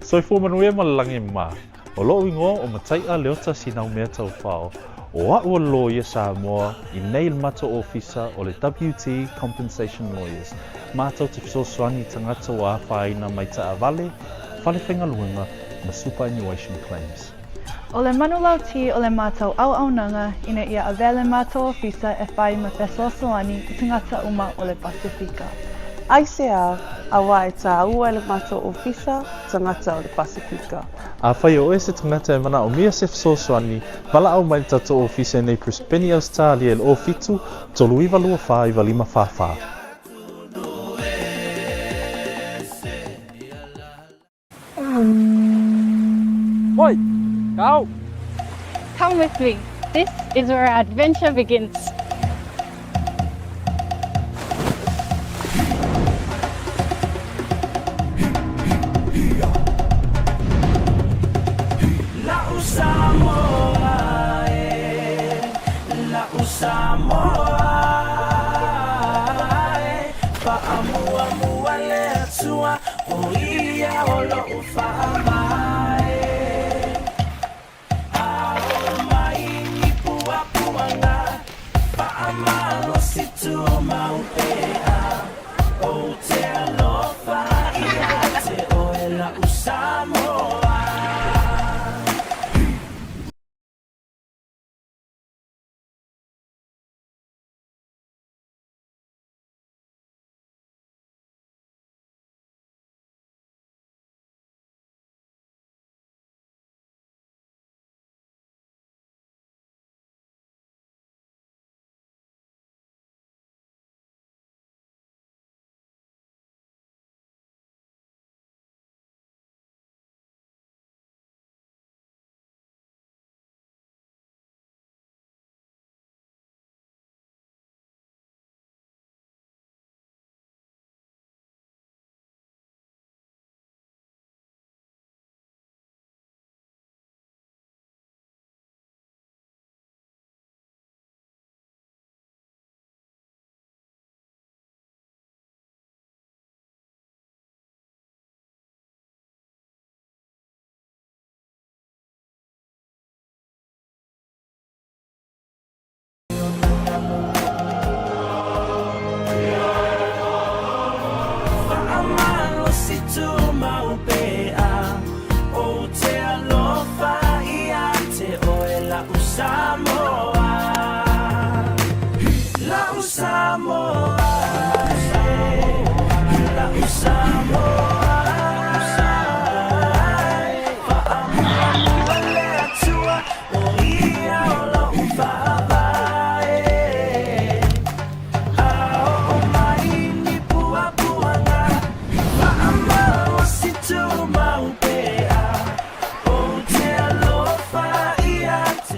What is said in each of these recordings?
Soifua manuia ma le lagi e mama. O lo'u igoa o Matai'a Leota Sinaumea Taufao, o a'u o le loia Samoa i nei i le matou ofisa o le WT Compensation Lawyers, matou te fesoasoani i tagata ua afaina mai taavale, fale faigaluega ma superannuation claims. O le manulauti o le matou auaunaga ina ia avea le matou ofisa e fai ma fesoasoani i tagata uma o le Pasefika. Aisea, auā e tāua e le matou ofisa tagata o le Pasefika. Afai o oe se tagata e manaomia se fesoasoani, valaau mai i le tatou ofisa i nei Brisbane, Ausetalia i le 07 39 24 95 44. Oi! Kau! Come with me. This is where our adventure begins.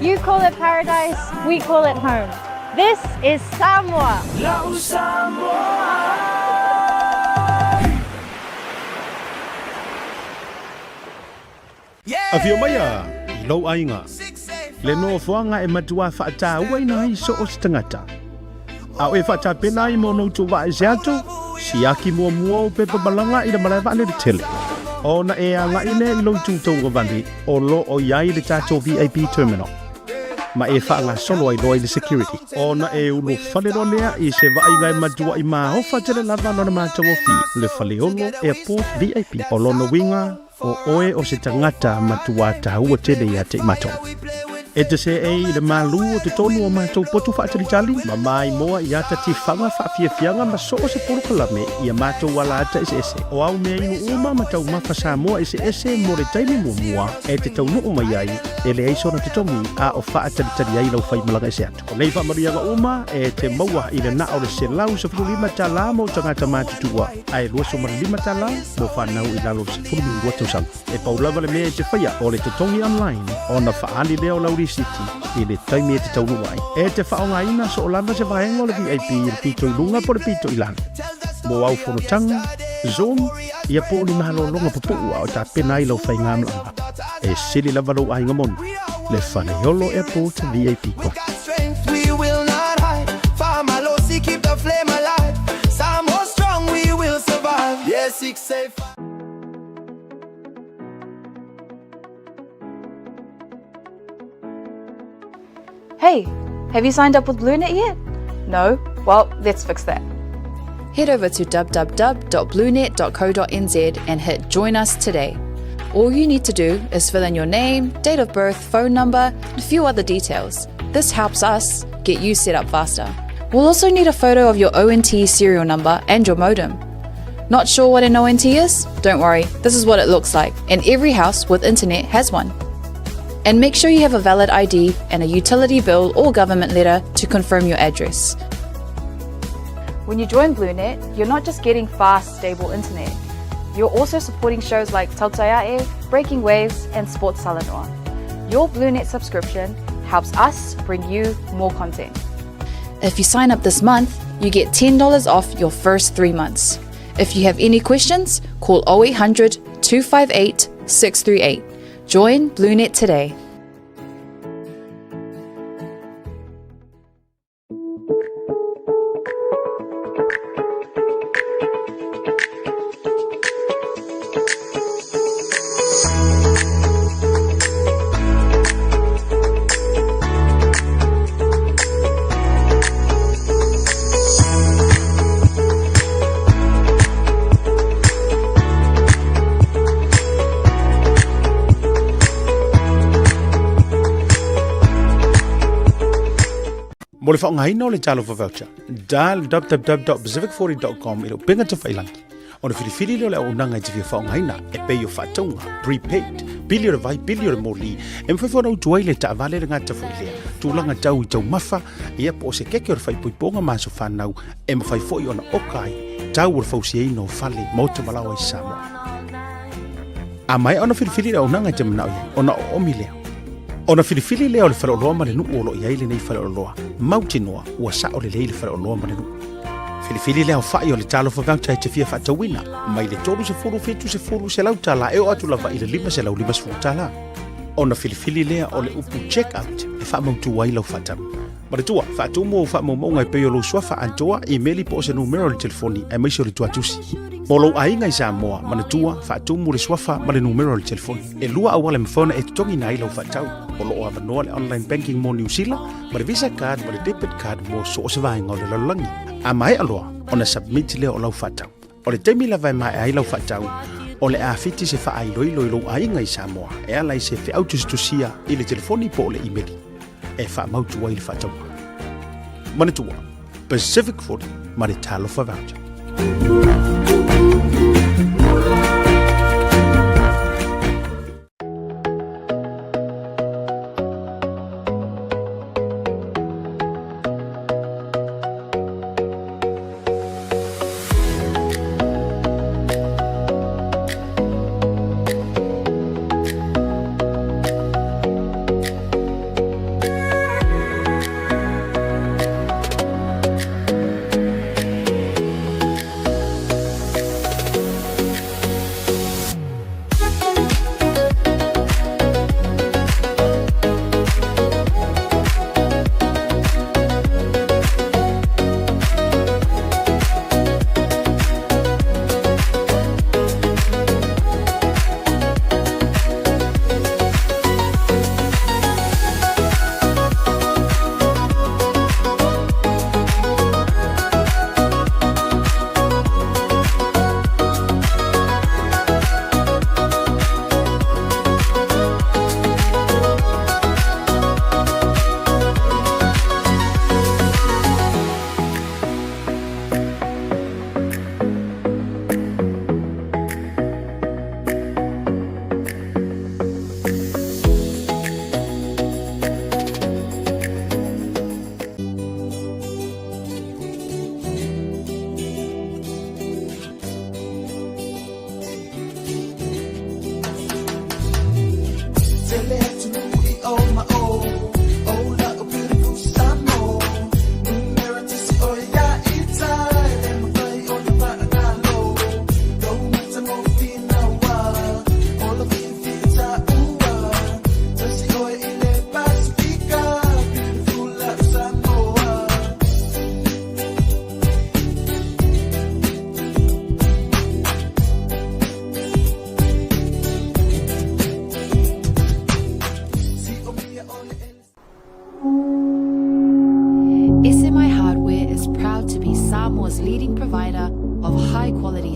You call it paradise, we call it home. This is Samoa. Afio maia i lou aiga, le nofoaga e matuā faataua-ina ai so o se tagata. A o e faatapena ai mo ona outou vaa ese atu, siaki muamua ou pepa malaga i le malae vaalele tele. Ona e agai lea i lou itu tauagavale o lo o i ai le tatou VIP terminal, ma e faagasolo ai loa i le security. Ona e ulufale loa lea i se vaaiga e matuaʻi maofa tele lava lona matagofie, le Faleolo Airport VIP. O lona uiga, O oe o se tagata matuā tāua tele ia te i matou. E te seei i le malū o totonu o matou potu faatalitali, ma maimoa i ata tifaga faafiafiaga ma so o se polokalame i a matou ala ata eseese. O au mea inu uma ma taumafa Samoa eseese mo le taimi muamua e te taunuu mai ai, e leai sona totogi a o faatalitali ai lau faimalaga ese atu. O nei faamanuiaga uma e te maua i le na o le $115 mo tagata matutua ae $25 mo fanau i lalo o le 12 tausaga. E pau lava le mea e te faia o le totogi online ona faaali lea o lau lisiti i le taimi e te taunuu ai. E te faaaogaina soo lava se vaega o le VIP i le pito i luga po o le pito i lalo. Mo au fonotaga, Zoom, ia po o ni malologa pupuu a o tapena ai lau faigamalaga. E sili lava lou aiga moni, le Faleolo Airport VIP Club. Hey, have you signed up with BlueNet yet? No? Well, let's fix that. Head over to www.bluenet.co.nz and hit Join Us today. All you need to do is fill in your name, date of birth, phone number, and a few other details. This helps us get you set up faster. We'll also need a photo of your ONT serial number and your modem. Not sure what an ONT is? Don't worry, this is what it looks like, and every house with internet has one. And make sure you have a valid ID and a utility bill or government letter to confirm your address. When you join BlueNet, you're not just getting fast, stable internet. You're also supporting shows like Tautaiae, Breaking Waves, and Sports Salanoa. Your BlueNet subscription helps us bring you more content. If you sign up this month, you get $10 off your first three months. If you have any questions, call 0800 258 638. Join BlueNet today. Mo le faaaogaina o le Talofa Voucher, dial www.pacific40.com i le upega tafailangi. Ona filifili lea o le auaunaga e te fia faaaogaina e pei o faatauga, prepaid, pili o le vai, pili o le moli, e mafai foi ona utu ai le taavale le gata foi lea, tulaga tau i taumafa, ia po o se keke o le faaipoipoga ma aso fanau, e mafai foi ona oka ai tau o le fausiaina o fale, maota ma laoa i Samoa. A maea ona filifili le auaunaga e te manao i ai, ona oomi lea. Ona filifili lea o le faleoloa ma le nuu o lo o i ai lenei faleoloa, mautinoa ua sao lelei le faleoloa ma le nuu. Filifili le aofai o le Talofa Voucher e te fia faatauina, mai le 30, 70, $100 e oo atu lava i le $550. Ona filifili lea o le upu check out e faamautu ai lau faatau. Manatua, faatumu ou faamaumauga e pei o lou suafa atoa, imeli po o se numera o le telefoni aemaise o le tuatusi. Mo lou aiga i Samoa, manatua, faatumu le suafa ma le numera o le telefoni. E lua auala e mafai ona e totogiina ai lau faatau. O lo o avanoa le online banking mo Niu Sila, ma le Visa card ma le debit card mo so o se vaega o le lalolagi. A maea loa ona submit lea o lau faatau. O le taimi lava e maea ai lau faatau, o le a fiti se faailoilo i lou aiga i Samoa e ala i se feau tusitusia i le telefoni po o le imeli e faamautu ai le faatauga. Manatua, Pacific 40 ma le Talofa Voucher.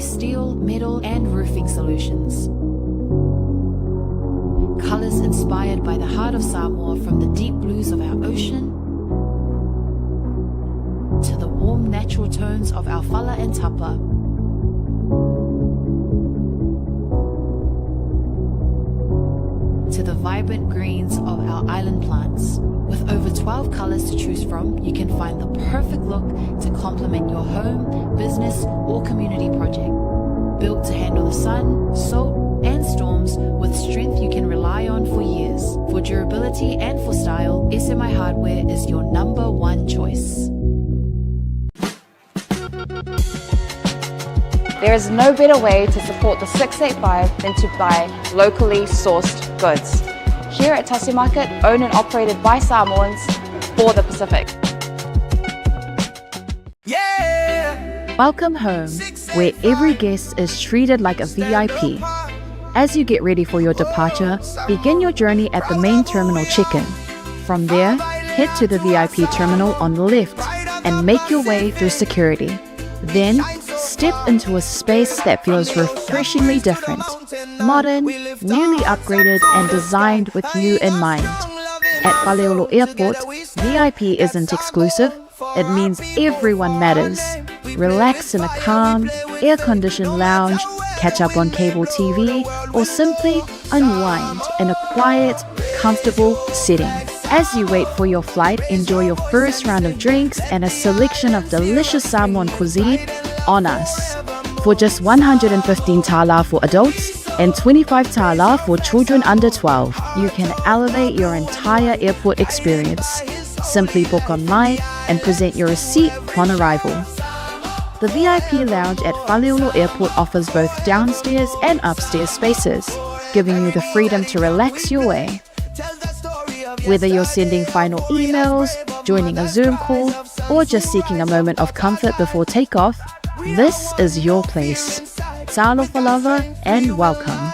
steel, metal, and roofing solutions. Colors inspired by the heart of Samoa from the deep blues of our ocean to the warm natural tones of our fala and tapa. To the vibrant greens of our island plants. With over 12 colors to choose from, you can find the perfect look to complement your home, business, or community project. Built to handle the sun, salt, and storms with strength you can rely on for years. For durability and for style, SMI Hardware is your number one choice. There is no better way to support the 685 than to buy locally sourced goods. Here at Tasi Market, owned and operated by Samoans for the Pacific. Welcome home, where every guest is treated like a VIP. As you get ready for your departure, begin your journey at the main terminal check-in. From there, head to the VIP terminal on the left and make your way through security. Then, step into a space that feels refreshingly different. Modern, newly upgraded, and designed with you in mind. At Faleolo Airport, VIP isn't exclusive. It means everyone matters. Relax in a calm, air-conditioned lounge, catch up on cable TV, or simply unwind in a quiet, comfortable setting. As you wait for your flight, enjoy your first round of drinks and a selection of delicious Samoan cuisine on us. For just 115 tala for adults and 25 tala for children under 12, you can elevate your entire airport experience. Simply book online and present your receipt upon arrival. The VIP lounge at Faleolo Airport offers both downstairs and upstairs spaces, giving you the freedom to relax your way. Whether you're sending final emails, joining a Zoom call, or just seeking a moment of comfort before takeoff, this is your place. Talofa lava and welcome.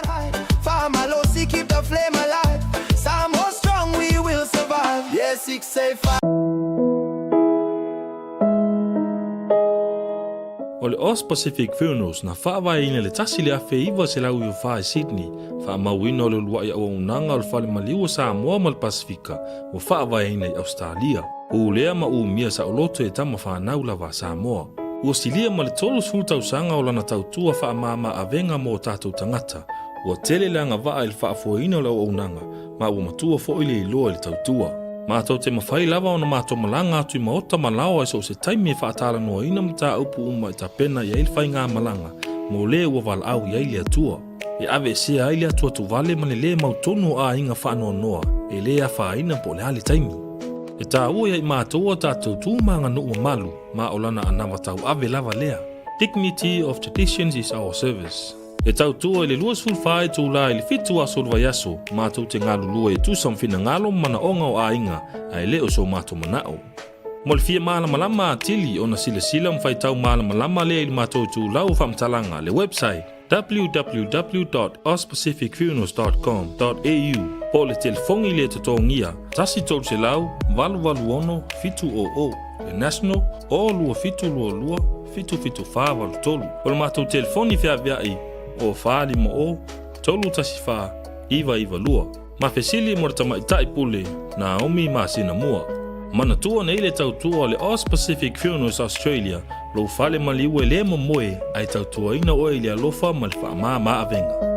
O le Aus Pacific Funerals na faavaeina i le 1994 i Sydney, faamauina o le uluai auaunaga o le Fale Maliu o Samoa ma le Pasefika ua faavaeina i Ausetalia. Pulea ma umia saoloto e tama fanau lava a Samoa. Ua silia ma le 30 tausaga o lana tautua faamama avega mo o tatou tagata. Ua tele le agavaa i le faafoeina o le auaunaga, ma ua matua foi le iloa i le tautua. Matou te mafai lava ona matou malaga atu i maota ma laoa i so o se taimi e faatalanoaina mataupu uma e tapena i ai le faigamalaga mo le ua valaau i ai le Atua. E aveesea ai le atuatuvale ma le lē mautonu o aiga faanoanoa e lē afaina po o le a le taimi. E taua ia i matou a tatou tu ma aganuu mamalu ma o lana anava tauave lava lea. Dignity of traditions is our service. E tautua i le 24 itulā i le 7 aso o le vaiaso, matou te galulue e tusa ma finagalo ma manaoga o aiga, ae le o so matou manao. Mo le fia malamalama atili ona silasila ma faitau malamalama lea i le matou itulau o faamatalaga, le website, www.auspacificfunerals dot com dot au, po o le telefoni le totogia, 1 300 886 700, le national, 0 2 7 2 2 7 7 4 8 3. O le matou telefoni feaveai, 0 4 5 0 3 1 4 9 9 2. Ma fesili mo le tamaitai pule Naomi masina mua. Manatua nei le tautua o le Aus Pacific Funerals Australia, lou fale maliu e le momoe ae tautuaina oe i le alofa ma le faamama avega.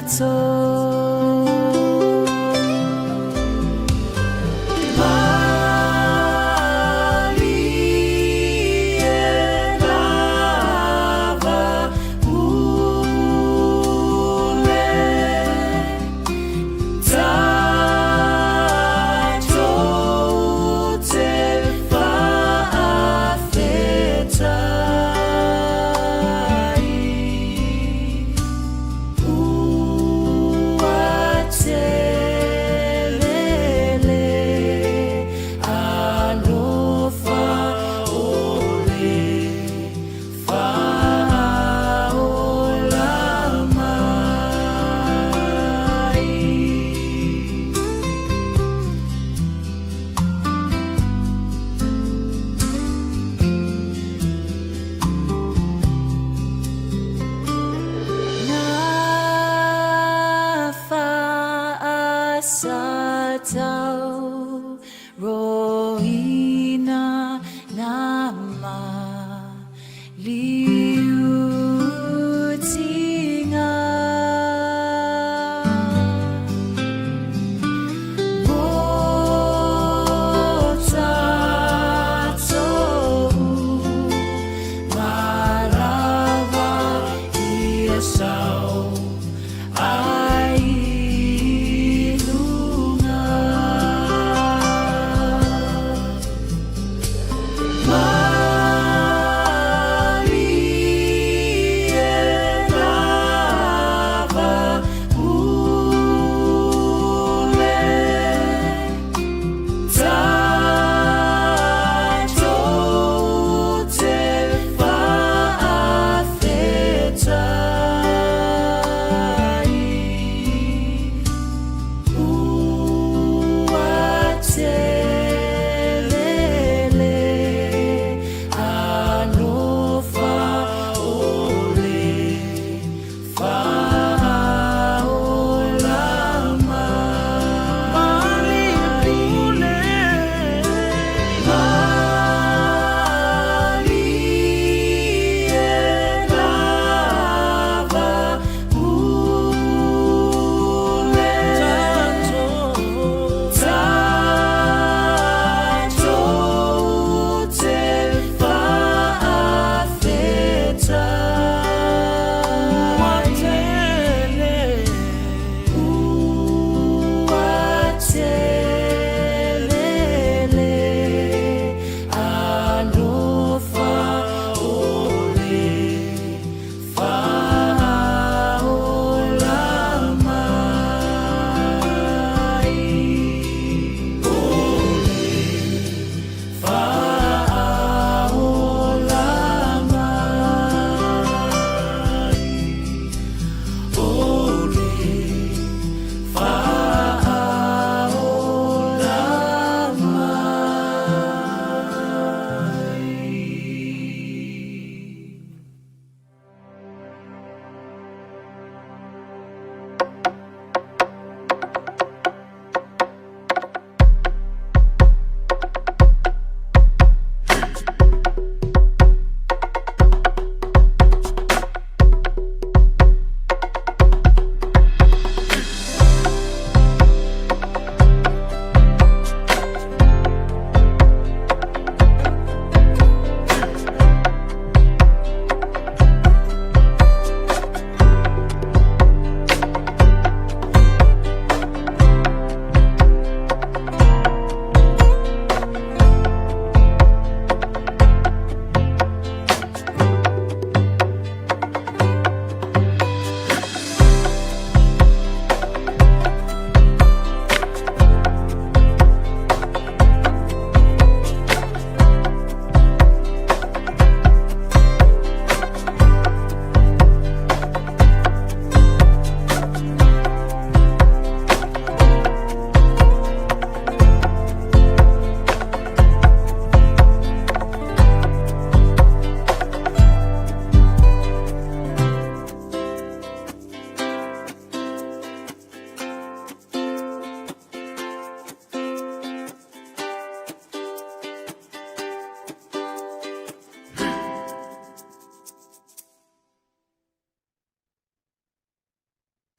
Tatou te faafetai.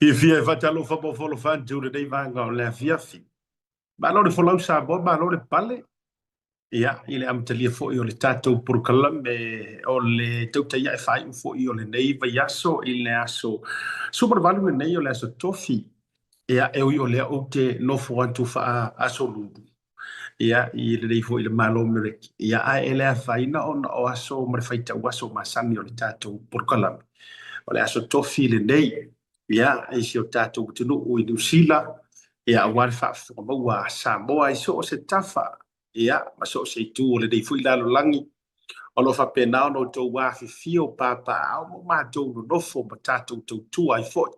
Fiafia e faatalofa mo Folofantu lenei vaega o le afiafi. Malo le folau Samoa, malo le pale. Ia, i le amatalia foi o le tatou polokalame o le tautaiae faaiu foi o lenei vaiaso i le aso 18 lenei o le aso Tofi. Ia, e ui o lea ou te nofo atu faa-aso Lulu, ia, i lenei foi le Malo o Amerika. Ia, ae e le afaina ona o aso ma le faitau aso masani o le tatou polokalame. O le aso Tofi lenei, ia, i si o tatou atunuu i Niu Sila, ia, aua le faafofoga maua a Samoa i so o se tafa, ia, ma so o se itu o lenei foi lalolagi. O lo o faapena ona outou afifio papaaao ma o matou nonofo ma tatou tautua ai foi.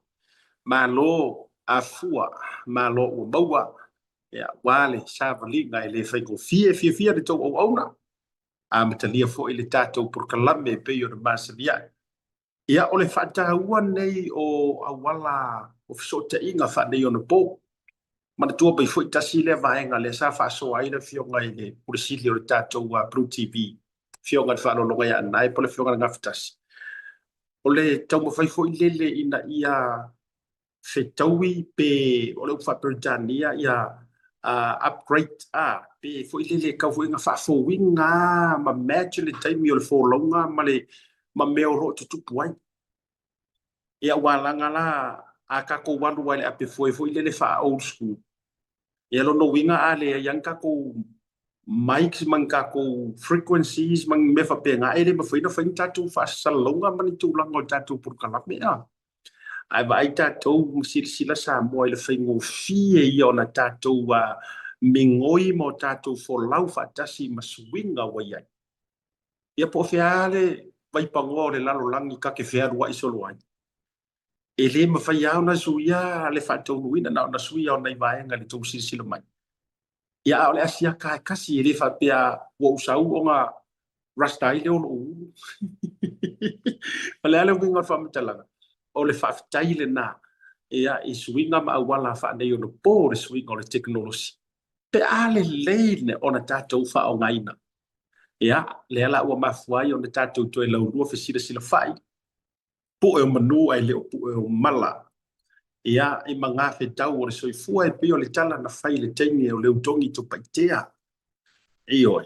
Malo afua, malo ua maua, ia, aua le savaliga e le faigofie. Fiafia le tou auauna, amatalia foi le tatou polokalame e pei ona masani ai. Ia, o le faataua lenei o auala o fesootaiga faaneionapo. Manatua mai foi tasi lea vaega lea sa faasoa ai le afioga i le Pule Sili o le tatou Blue TV, afioga i le Faaaloaloga ia Anae po o le afioga i le Gafatasi. O le taumafai foi lele ina ia fetaui pe o le upu faa-Peretania ia upgrade a pe foi lele tau foi ina faafouina ma match le taimi o le folauga ma le ma mea o lo o tutupu ai. Ia ua laga la a tatou alu ai i le ape foe foi lele faa old school. Ia lona uiga a leai lava ni tatou mics ma ni tatou frequencies ma ni mea faapena, e le mafai ona fai ni tatou faasalalauga ma ni tulaga o le tatou polokalame a. Ae vaai tatou ma silasila Samoa i le faigofie ia ona tatou migoi ma o tatou folau faatasi ma suiga ua i ai. Ia po o fea lava le vaipanoa o le lalolagi ta te fealuai solo ai, e le mafai lava ona suia le faataunuuina, na ona suia o nai vaega i le tou silasila mai. Ia, a o le asiata e tasi, e le faapea ua ou sau ona rasta ai lea o lou ulu. O le a le uiga o le faamatalaga? O le faafetai lena ia, i suiga ma auala faaneionapo o le suiga o le tekonolosi, pe a lelei ona tatou faaaogaina. Ia, lea la ua mafua ai ona tatou toe laulua fesilasilafai pue o manu ae le o pue o mala. Ia, i magafetau o le soifua e pei o le tala na fai i le teine o Leutogi Tupaitea. Ioe,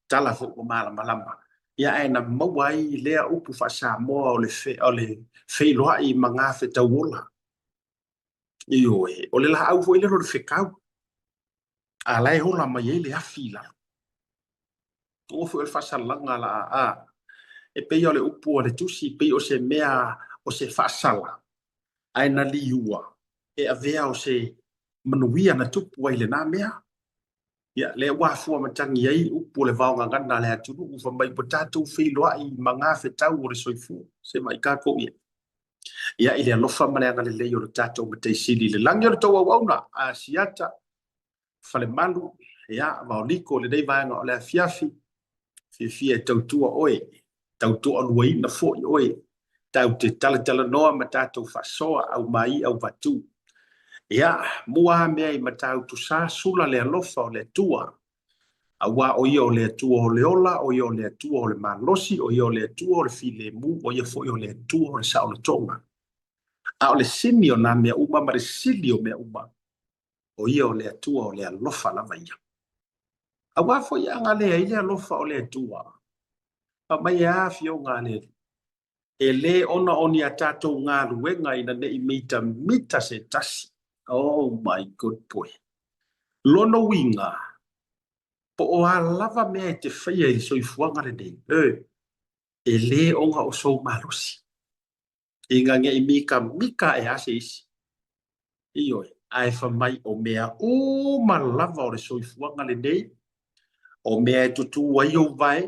tala foi ua malamalama. Ia, ae na maua ai lea upu faa-Samoa o le, fe, o le feiloai i magafetau ola. Ioe, o le laau foi lea o le fekau, a la e ola mai ai le afi i lalo. Aua foi o le faasalaga la a, e pei o le upu a le tusi, pei o se mea o se faasala, ae na liua e avea o se manuia na tupu ai lenā mea. Ia, lea ua afua matagi ai upu o le vaogagana a le atunuu, fai mai ua tatou feiloai ma gafetau o le soifua, se mai tatou i ai. Ia, i le alofa ma le agalelei o le tatou Matai Sili i le lagi o le tou auauna, Asiata, Falemalu, ia, Vaoliko, lenei vaega o le afiafi, fiafia e tautua oe, tautoaluaina foi oe, tatou te talatalanoa ma tatou faasoa, aumai auvatu. Ia, mua a mea i Matautu sa, sula le alofa o le Atua, aua o ia o le Atua o le ola, o ia o le Atua o le malosi, o ia o le Atua o le filemu, o ia foi o le Atua o le saolotoga. A o le sini o nā mea uma ma le sili o mea uma, o ia o le Atua o le alofa lava ia. Aua foi e agalea ai le alofa o le Atua. Fai mai e a afioga a le Alii, e lē ona o ni a tatou galuega ina ne i mitamita se tasi. Oh my good boy. Lona uiga, po o a lava mea e te faia i le soifuaga lenei, e lē ona o sou malosi. Ina ne i mitamita aʻe a se isi. Ioe, ae fai mai o mea uma lava o le soifuaga lenei, o mea e tutū ai ou vae,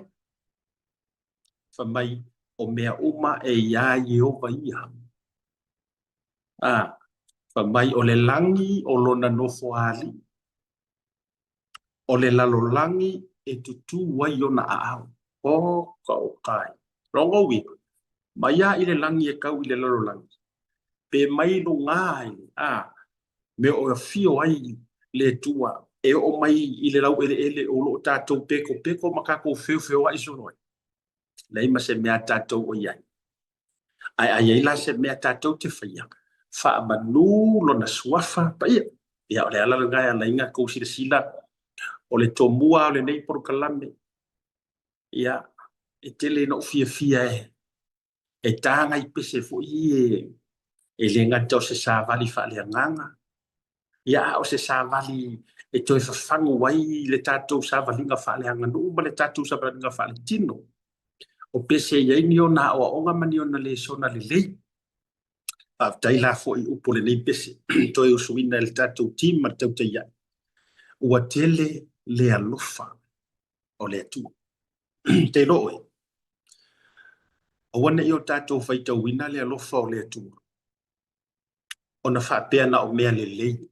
fai mai o mea uma e iā Ieova ia. A, fai mai o le lagi o lona nofoaaliʻi, o le lalolagi e tutū ai ona aao. Oka o kai. Lona uiga, mai a i le lagi e kau i le lalolagi, pe mai luga i le, a, mea o afio ai le Atua e oo mai i le laueleele o lo o tatou pekopeko ma tatou feofeoai solo ai. Leai ma se mea a tatou o i ai. Ae a i ai la se mea tatou te faia, Faamanu lona suafa paia. Ia, o le ala lena e ala ai ona tou silasila, o le tomua o lenei polokalame, ia, e tele ina ou fiafia e e ta nai pese foi e e le gata o se savali faaleagaga, ia a o se savali e toe fafagu ai le tatou savaliga faaleaganuu ma le tatou savaliga faaletino. O pese e i ai ni ona aoaoga ma ni ona lesona lelei. Faafetai la foi i upu o lenei pese toe usuina e le tatou team ma le tautai ai. Ua tele le alofa o le Atua. Te iloa oe, aua ne i o tatou faitauina le alofa o le Atua ona faapea na o mea lelei.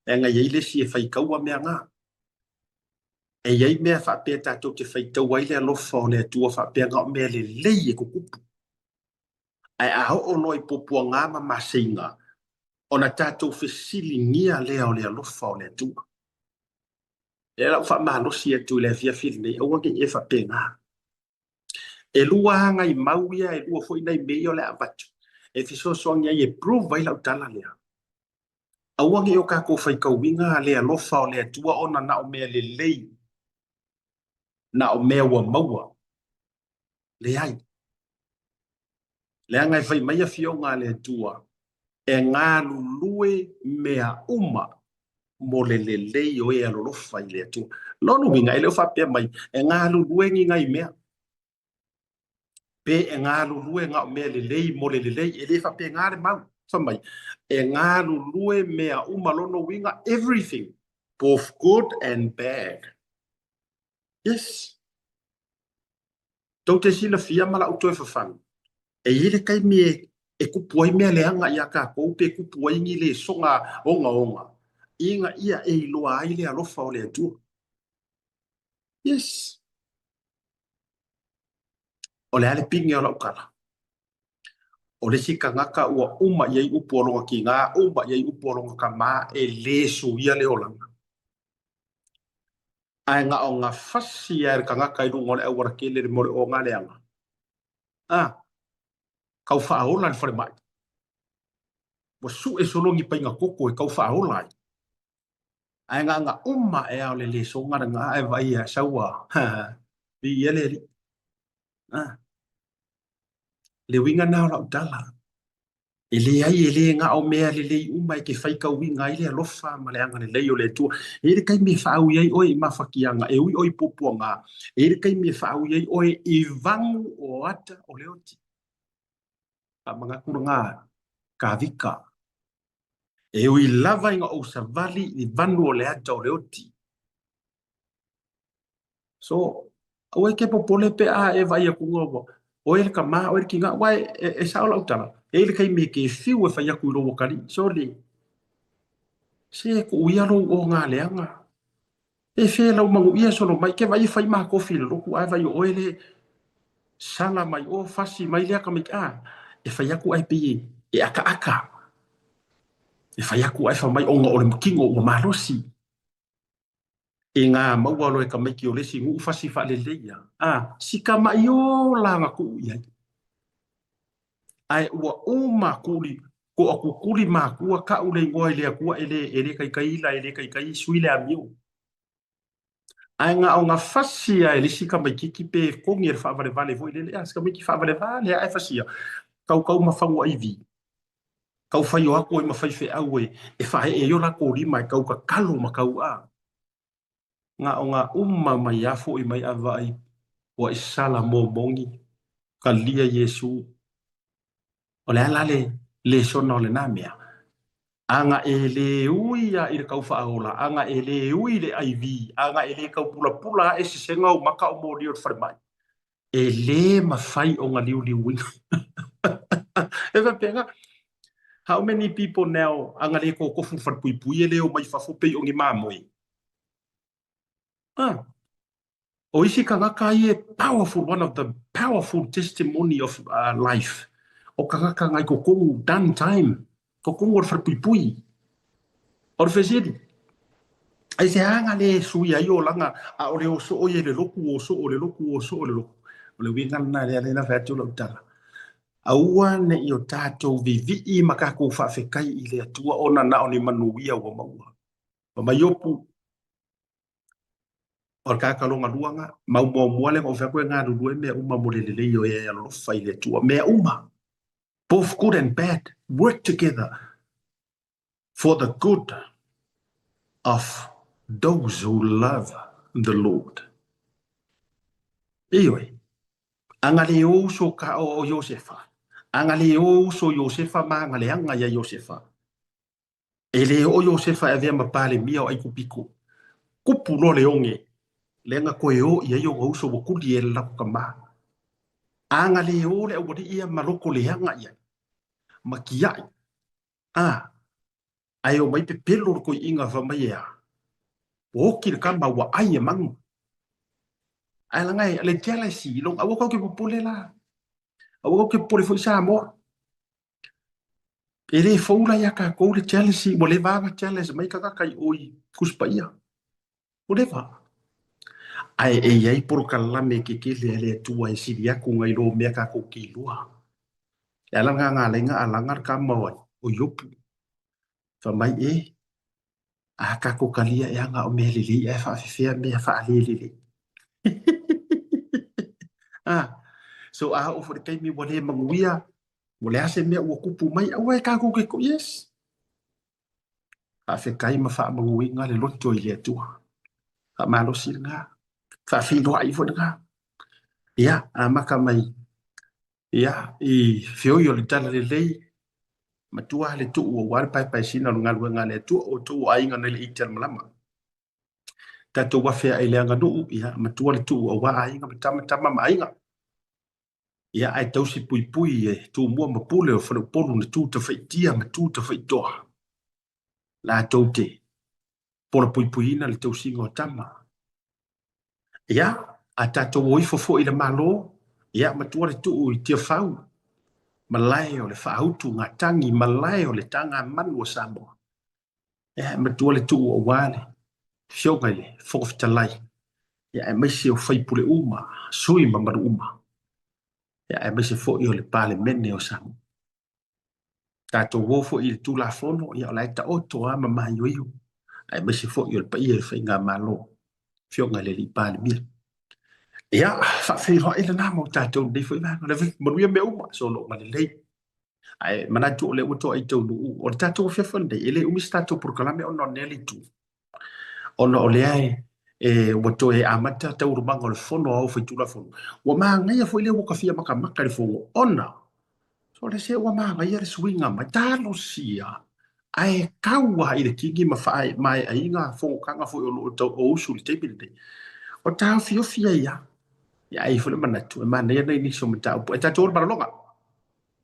Leaga e i ai le isi e faitaua mea na. E i ai mea faapea tatou te faitaua ai le alofa o le Atua faapea na o mea lelei e tutupu. Ae a oo loa i puapuaga ma maseiga, ona tatou fesiligia lea o le alofa o le Atua. Lea la ua faamalosi atu i le afiafi lenei, aua ne i e faapena. E lua lava nai mau ia, e lua foi nai mea ia o le a avatu e fesoasoani ai e prove ai lau tala lea. Aua ne i o tatou faitauina le alofa o le Atua ona na o mea lelei, na o mea ua maua. Leai. Leaga e fai mai afioga a le Atua, e galulue mea uma mo le lelei o e alolofa i le Atua. Lona uiga, e le o faapea mai, e galulue ni nai mea, pe e galulue na o mea lelei mo le lelei, e le faapena le mau. Fai mai, e galulue mea uma, lona uiga, everything, both good and bad. Yes. Tou te silafia ma la'u toe fafagu, e i ai le taimi e kupu ai mea leaga iā tatou pe kupu ai ni lesoga ogaoga ina ia e iloa ai le alofa o le Atua. Yes. O le a le pine o la'u tala? O le isi tagata ua uma i ai upu o lona tinā, uma i ai upu o lona tamā, e lē suia le olaga. Ae na o na fasi lava e le tagata i luga o le auala tele le mea o le oga leaga. A, kau faaola i le falemai. Ua sue solo ni paiga koko e kau faaola ai. Ae na ona uma ae lava o le lesoga lena ae vaai ia sau ua, ha, viia le Alii. A, le uiga lena o lau tala. E leai, e le na o mea lelei uma e te faitauina ai le alofa ma le agalelei o le Atua. E i ai le taimi e faaui ai oe i mafatiaga, e ui oe i puapuaga. E i ai le taimi e faaui ai oe i vagu o ata o le oti. Faamanatu lena, Kavika. E ui lava ina ou savali i vanu o le ata o le oti. So, aua e ke popole pe a e vaai atu ua oe le tama, oe le kina, aua e, e sao lau tala, e i ai le taimi e ke fiu e fai atu i lou atalii, sole, se kuu ia lou oga leaga, e fe lau manuia solo mai, ke vaai e fai makofi i le lotu, ae vaai o oe le sala mai o, fasi mai lea tamaiti, a, e fai atu ae pei e akaaka, e fai atu ae fai mai ona o le tino ua malosi. E ngā maua loa e tamaiti o le isi nuu fasi faaleleia, a, si tama'i ola na tuu i ai. Ae ua uma kuli, koa kukuli makua ka'u le igoa i le Atua e le, e le taitai ila, e le taitai sui le amio. Ae na o na fasi a e le isi tamaititi pe kogi e le faavalevale foi lele, a, si tamaiti faavalevale a e fasia, kaukau ma faguaivi. Kau fai o aku ai ma faifeau e e faaee ai o lakou lima e kau kakalo ma kau a. Na o na uma mai a foʻi mai a vaai ua i sala momongi kalia Iesu. O le a la le lesona o lena mea? A na e lē ui a i le kau faaola, a na e lē ui i le IV, a na e lē kau pulapula aʻe sesega ou maka o moli o le falemai. E lē mafai ona liuliuina. E faapena, how many people now a na lē kokofu i le falepuipui e lē omai fafo pei o ni mamoe? Ah. O isi tagata ia e powerful, one of the powerful testimony of uh, life. O tagata ngai totonu done time, totonu o le falepuipui. O le fesili, aisea na lē sui ai olaga a o le o soo ia i le lotu, o soo le lotu, o soo le lotu. O le uiga lena lea lea na fai atu lau tala. Aua ne i o tatou vivii ma kakou faafetai i le Atua ona na o ni manuia ua maua. Fai mai Iopu, O le tagata lona lua na, mau muamua lea na ou fai atu e galulue mea uma mo le lelei o e e alolofa i le Atua. Mea uma, both good and bad, work together for the good of those who love the Lord. Ioe, a na le o uso ka o Iosefa, a na le o uso Iosefa ma na leaga iā Iosefa, E le oo Iosefa e avea ma Palemia o Aikupito. Kupu loa le oge, lea na toe o i ai ona uso ua tuli e le latou tama. A na le o le aualii ia ma loto leaga i ai, ma tiai, a, ae omai pepelo le toeaina fai mai e a? Ua oti le tama ua ai e manu. Ae laga e le jealousy i lona, aua tou te popole la. Aua tou te popole foi Samoa. E le fou la iā tatou le jealousy, ua leva lava ona jealous mai tagata i o i Tusi Paia. Ua leva. Ae e i ai polokalame kekele a le Atua e sili atu nai lo mea tatou te iloa. E ala lena na ala ai ona alaga le tama o ai? O Iopu. Fai mai, e, a tatou talia ea na o mea lelei ae faafefea mea faalelelei. Ah, so a oo foi i le taimi ua le manuia, ua leai se mea ua tupu mai, aua e tatou te yes. Faafetai ma faamanuiga le loto i le Atua. Faamalosi lena, faafeiloai foi lena. Ia, amata mai ia i feoi o le Talalelei, matua le tuu aua le paepaesina o le galuega a le Atua, o outou o aiga nai le iti a le malama. Tatou afe ae i le aganuu, ia, matua le tuu aua aiga ma tama, tama ma aiga. Ia, ae tausi puipui e Tumua ma Pule o Faleupolu na tu tawhaitia ma tu tawhaitoa. Latou te polapuipuiina le tausiga o tama. Ia, a tatou o ifo foi i le Malo, ia, matua le tuu i Tiafau, malae o le faautu gatangi, malae o le tagamanu o Samoa. Ia, e matua le tuu aua le Afioga i le Fofoga Fetalai, ia, aemaise o sui usufono uma, sui mamalu uma, ia, aemaise foi o le Palemene o Samoa. Tatou o foi i le Tulafono, ia, o la e taoto lava ma maioio, aemaise foi o le paia i le Faigamalo, Afioga i le Alii Palemia. Ia, faafeiloai lena mo tatou i lenei foi vaega. Manuia mea uma, sologa lelei. Ae manatu o lea ua toai taunuu. O le tatou afiafi lenei, e le umi se tatou polokalame ona o lea le itu. Ona o lea e, ua toe amata taualumaga o le Fono Aoao Faitulafono. Ua manaia foi lea ua ta fia matamata i le Fono, ona so le se ua manaia le suiga mai. Talosia, ae tau lava i le kini ma faamaeaina fonotaga foi o lo o tau o usu i le taimi lenei. O taofiofi ai lava. Ia, ae i ai foi le manatu, e manaia nai nisi o mataupu. Ae tatou o i le malologa.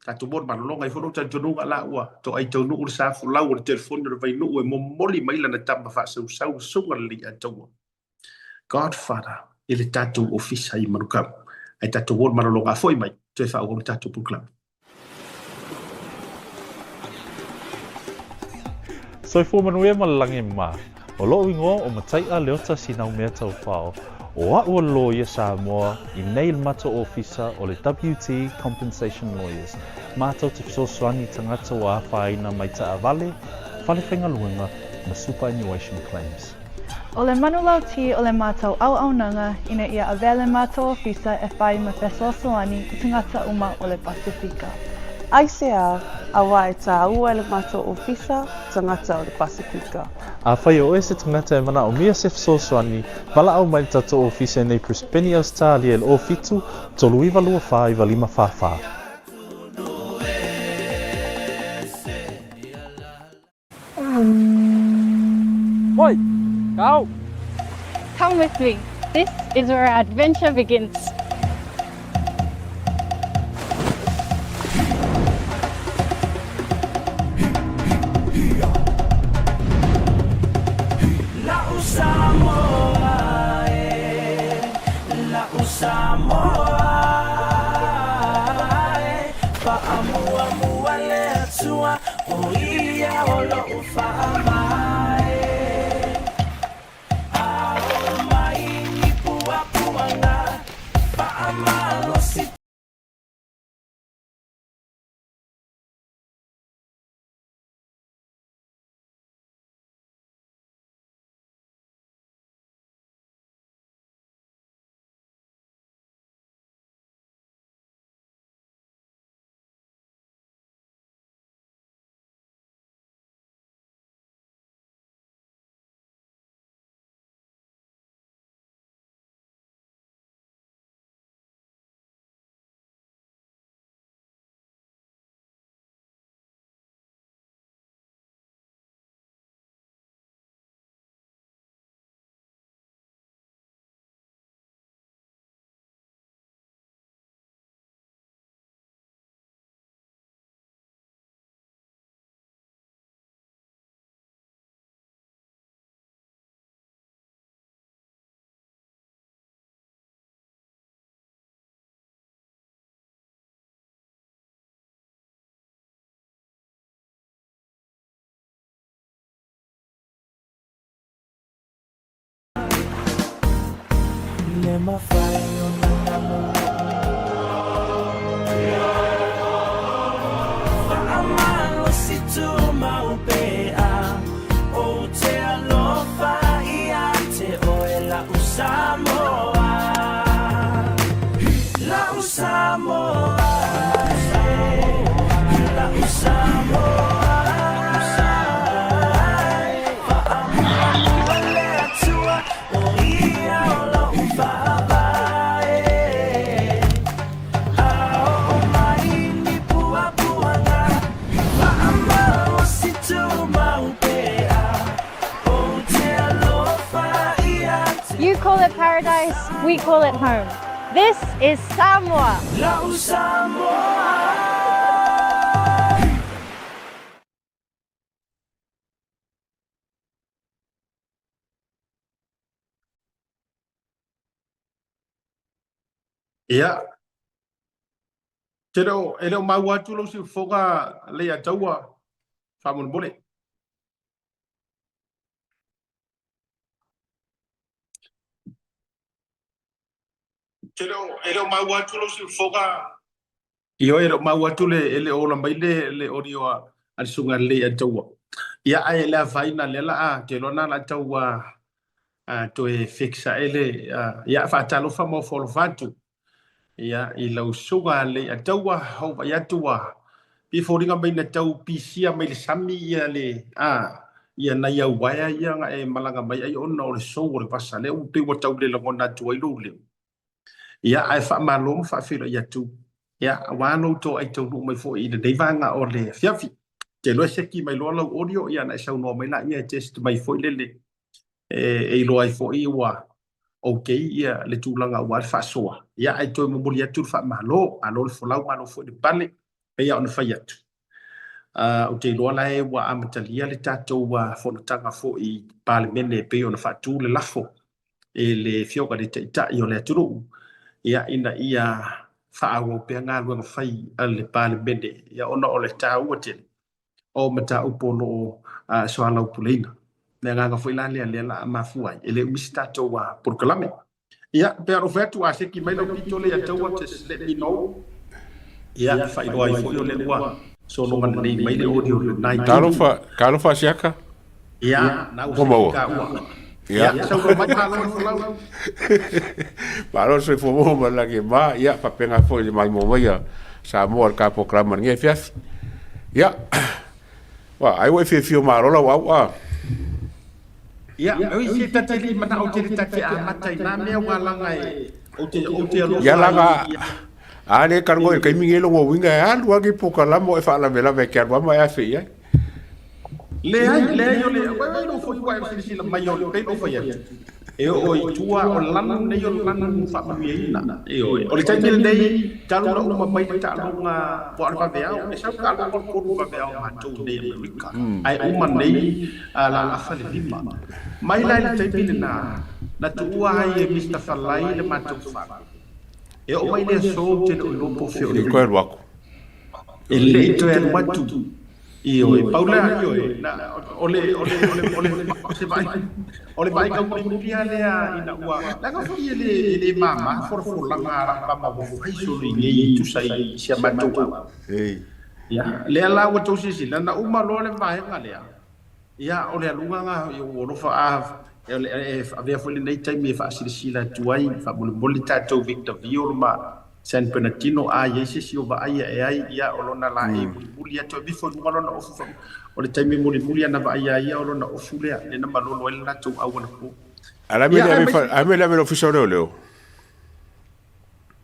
Tatou mo le malologa ifo lou talitonuga la ua toai taunuu le sa folau o le telefoni o le Vainuu e momoli mai lana tama faasausau susuga le Leiataua Godfather i le tatou ofisa i Manukau. Ae tatou o le malologa a foi mai toe faaauau le tatou polokalame. Soifua manuia ma le lagi mā. O loʻu igoa o Mataiʻa Leota Sinaumea Taufao. O aʻu o le loia Samoa i nei le matou ofisa o le WT Compensation Lawyers. Matou te fesoasoani i tagata ua afaina mai taavale, fale faigaluega ma superannuation claims. O le manulauti o le matou auaunaga ina ia avea le matou ofisa e whai ma fesoasoani i tagata uma o le Pasifika. Aisea, auā e tāua e le matou ofisa tagata o le Pasifika. Afai o oe se tagata e manaomia se fesoasoani, valaau mai le tatou ofisa i nei Brisbane, Ausetalia i le 07 39 24 95 44. Oi! Kau! Come with me. This is where our adventure begins. You call it paradise, we call it home. This is Samoa. Ia. Te leo, e leo maua atu lou siufofoga Leiataua, faamolemole. Te leo, e leo maua atu lou siufofoga. Ioe, e le o maua atu le, e le o ola mai le, le audio a, a le susuga Leiataua. Ia, ae le afaina lea la a, te iloa na la tau a, a toe fix ae le, a, ia, faatalofa ma ofo alofa atu. Ia, i lau susuga Leiataua, ou vaai atu ua pei e foliga mai na tau pisia mai le sami ia le, a, ia nai au uaea ia na e malaga mai ai ona o le sou o le vasa lea ua pei ua tau le lagona atu ai lou leo. Ia, ae faamalo ma faafeiloai atu, ia, aua lou toai taunuu mai foi i lenei vaega o le afiafi. Te iloa e seki mai loa lau audio, ia ona e saunoa mai laia e test mai foi lele e iloa ai foi ua okay ia le tulaga aua le faasoa. Ia, ae toe momoli atu le faamalo, malo le folau, malo foi le pale, pei lava ona fai atu. Ou te iloa la e ua amatalia le tatou fonotaga foi i Palemene e pei ona faatu le lafo e le Afioga i le Taitai o le atunuu, ia, ina ia faaauau pea galuega fai a le Palemene, ia, ona o le taua tele o mataupu o lo o soalaupuleina. O le agaga foi la lea lea la a mafua ai, e le umi se tatou polokalame. Ia, pei ona ou fai atu, a seki mai lau pito lea ia taua, just let me know. Ia, faailoa ai foi o lea ua sologa lelei mai le audio i lena itu. Talofa, talofa Siaka. Ia, na ua seki taua. Ia, saunoa mai, malo le folau. Malo le soifua maua ma le lagi e ma, ia, faapena foi i le maimoa mai a Samoa i le ta polokalame i lenei afiafi. Ia, Ua, ai ua e fiafia malo lau au a. Ia, oi se ta te le manao tele ta te amata i nā mea ua laga e, ou te, ou te alofa Ia laga, a le kalongo i le taimi nei logo uiga e alu agi pokalama o e faalavelave e ke alu ama e afe i ai. Leai, leai o le, wai wai lou foi ua e silasila mai o le pei lou fai atu. E oo i tua, o le lanu lenei o le lanu faamanuiaina. Ioe. O le taimi lenei, talu ona uma mai le taaloga aua o le vaveao, e sau taaloga o le 3 vaveao a matou i nei Amerika, ae uma nei la afa le 5. Mai la i le taimi lena, na tuua ai e Mister Falai le matou fale. E oo mai le aso ou te le o iloa po o fea o i ai. E le i toe alu atu. Ioe, pau lea, ioe, na, o le, o le, o le, o le, o se vaai, o le vaai taumulimuli lava lea ina ua, leaga foi e le, e le mama folafolaga a lau tama ua fai solo i nei e tusa i si a matou au. Ia, lea la ua tou silasila, na uma loa le vaega lea, ia, o le aluga na ua alofa, a, e avea foi lenei taimi e faasilasila atu ai, faamolemole tatou Victor Viol ma San Bernardino, a i ai se isi o vaai ae ai, ia, o lona laei mulimuli atu e vifo i luga lona ofu fa, o le taimi mulimuli ana vaai a ia o lona ofu lea, lea na malolo ai le latou au anapo. A le Ia, aemaise. A me le ave i le ofisa o leoleo?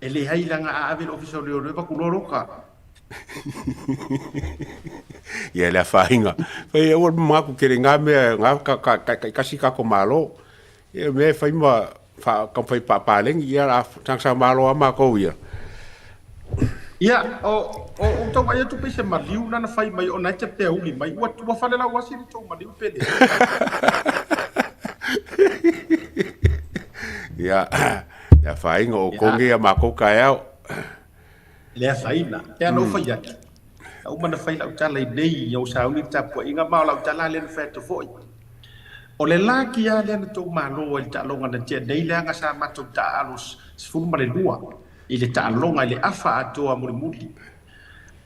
E leai leaga a ave i le ofisa o leoleo e vaku loa loka. Ia le afaina. Fai aua le manatu tele i na mea, na ka ka taitasi tatou Malo. Ia mea e fai ma fa taumafai paapaleni ia la tagata Malo a matou ia. Ia, o, o, ou tau vaai atu pei se maliu lana fai mai ona e te peauli mai. Ua, ua falelauasi le tou maliu pe leai. Ia, le afaina o outou nei a matou taeao. Le afaina. Pe ana ou fai atu. Na uma na fai lau tala i nei, ou sauni le tapuaiga, ma o lau tala lea na fai atu foi. O le laki lava lea na tou malo ai i le taaloga na tea nei leaga sa matou taaalo 12 i le taaloga i le afa atoa mulimuli.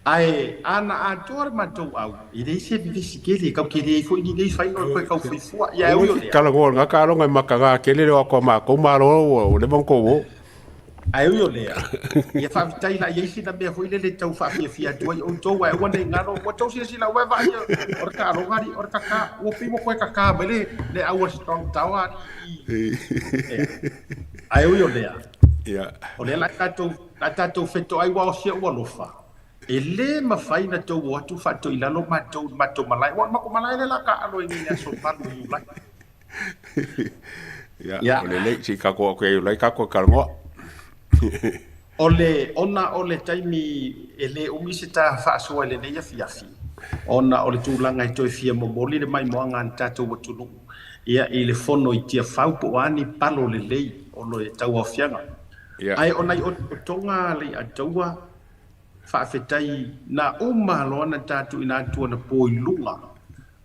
Ae a na atoa le matou au, e leai se vevesi tele, e tau tele ai foi ni nei final koe tau fuifua. Ia ae ui o lea. Talanoa i lena taaloga e mataga tele le o atu a matou malo ua leva ona tou o. Ae ui o lea, ia faafetai la i ai sina mea foi lele e tau faafiafia atu ai outou, ae aua ne i galo, ua outou silasila ua e vaai o le taaloga alii, o le kaka, ua pei ua toe kaka mai le, le au a le Strong Tower alii i, ea. Ae ui o lea, o lea la tatou, la tatou fetoai aua o si ou alofa, e le mafai na tou o atu faatoilalo matou i le matou malae, aua o le matou malae lea la taaalo ai nei i le aso 8 o Iulai. Ia, yeah. O lelei, se i tatou atu ai lai tatou talanoa. O le, ona o le taimi e le umi se ta faasoa i lenei afiafi, ona o le tulaga e toe fia momoli le maimoaga a le tatou atunuu, ia, i le fono i Tiafau po o a ni palo lelei o le tauaofiaga. Yeah. Ae o nai otootoga a Leiataua, faafetai na uma loa na ta tuuina atu anapo i luga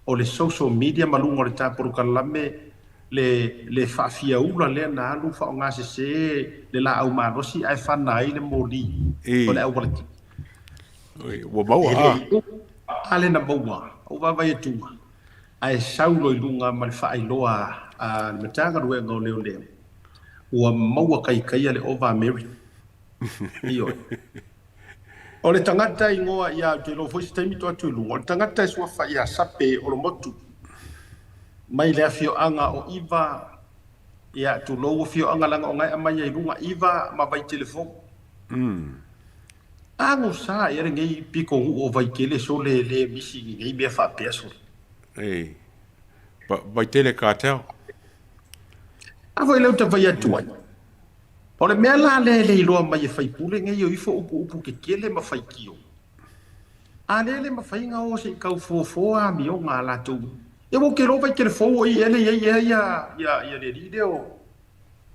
o le social media ma luga o le ta polokalame le le faafiaula lea na alu faaaogasese le laau malosi ae fana ai le moli o le aualatele. Ua maua E le a le na maua, ou vaavaai atu ae sau loa i luga ma le faailoa a le Matagaluega o Leoleo, ua maua kaikaia le Ova Mary. Ioe. O le tagata igoa ia, ou te iloa foi se taimi to atu i luga, o le tagata e suafa ia Sape Olomotu, mai le afioaga o Iva, ia, tulou afioaga leaga o na e aumai ai i luga, Iva ma Vaitelefou. Agosa ia lenei pitonuu o Vaitele sole le misi i nei mea faapea sole. Ei, Vaitele Cartel. A foi lea ou te fai atu ai. O le mea la lea e le iloa mai e faipule nei o ifo upu upu kekele ma faitio. A lea le mafai na o se i tau fofo amioga a latou. Ia ua ou te iloa Vaitele fou o i ea le i ai ea ia ia ia le alii lea o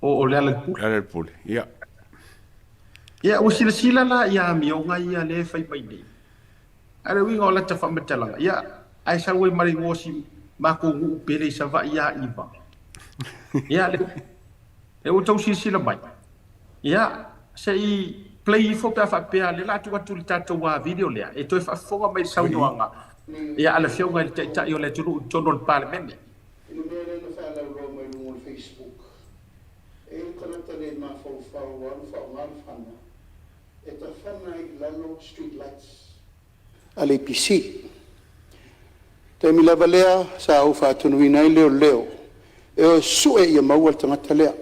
o o Lealailepule. Lealailepule, ia. Ia ua silasila la i amioga ia lea e fai mai nei. Ae le uiga o lata faamatalaga, ia, ae sau ai ma le igoa o si matou nuu pele i Savaii ia Iva. Ia, le, le ua tou silasila mai. Ia, se i play ifo pe a faapea lea la atu atu le tatou video lea e toe faafofoga mai i le saunoaga ia a le afioga i le Taitai o le atunuu i totonu o le Palemene. I le mea lea na faalauiloa mai luga o le Facebook, e i ai le tagata le mafaufau ua alu faaaoga le fana e tafana ai i lalo street lights a le EPC. Taimi lava lea sa ou faatonuina ai leoleo e o e sue ia maua le tagata lea.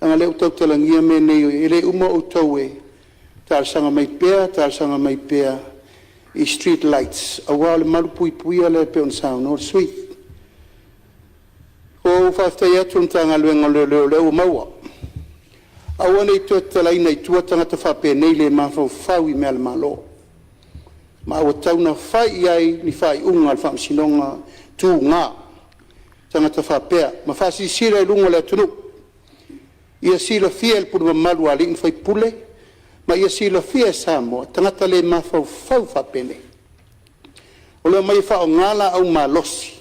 Leaga lea ua tautalagia mea nei, e le uma outou e talosaga mai pea, talosaga mai pea i street lights aua o le malupuipuia lea pei ona saunoa le sui usufono. Ua ou faafetai atu i le Matagaluega o Leoleo o lea ua maua. Aua ne i toe tatalaina i tua tagata faapenei le mafaufau i mea a le Malo, ma ua tatau ona fai i ai ni faaiuga a le Faamasinoga tuga tagata faapea ma faasilasila i luga o le atunuu. Ia silafia e le pule mamalu a alii ma faipule ma ia silafia e Samoa, tagata le mafaufau faapenei. O le omai e faaaoga laau malosi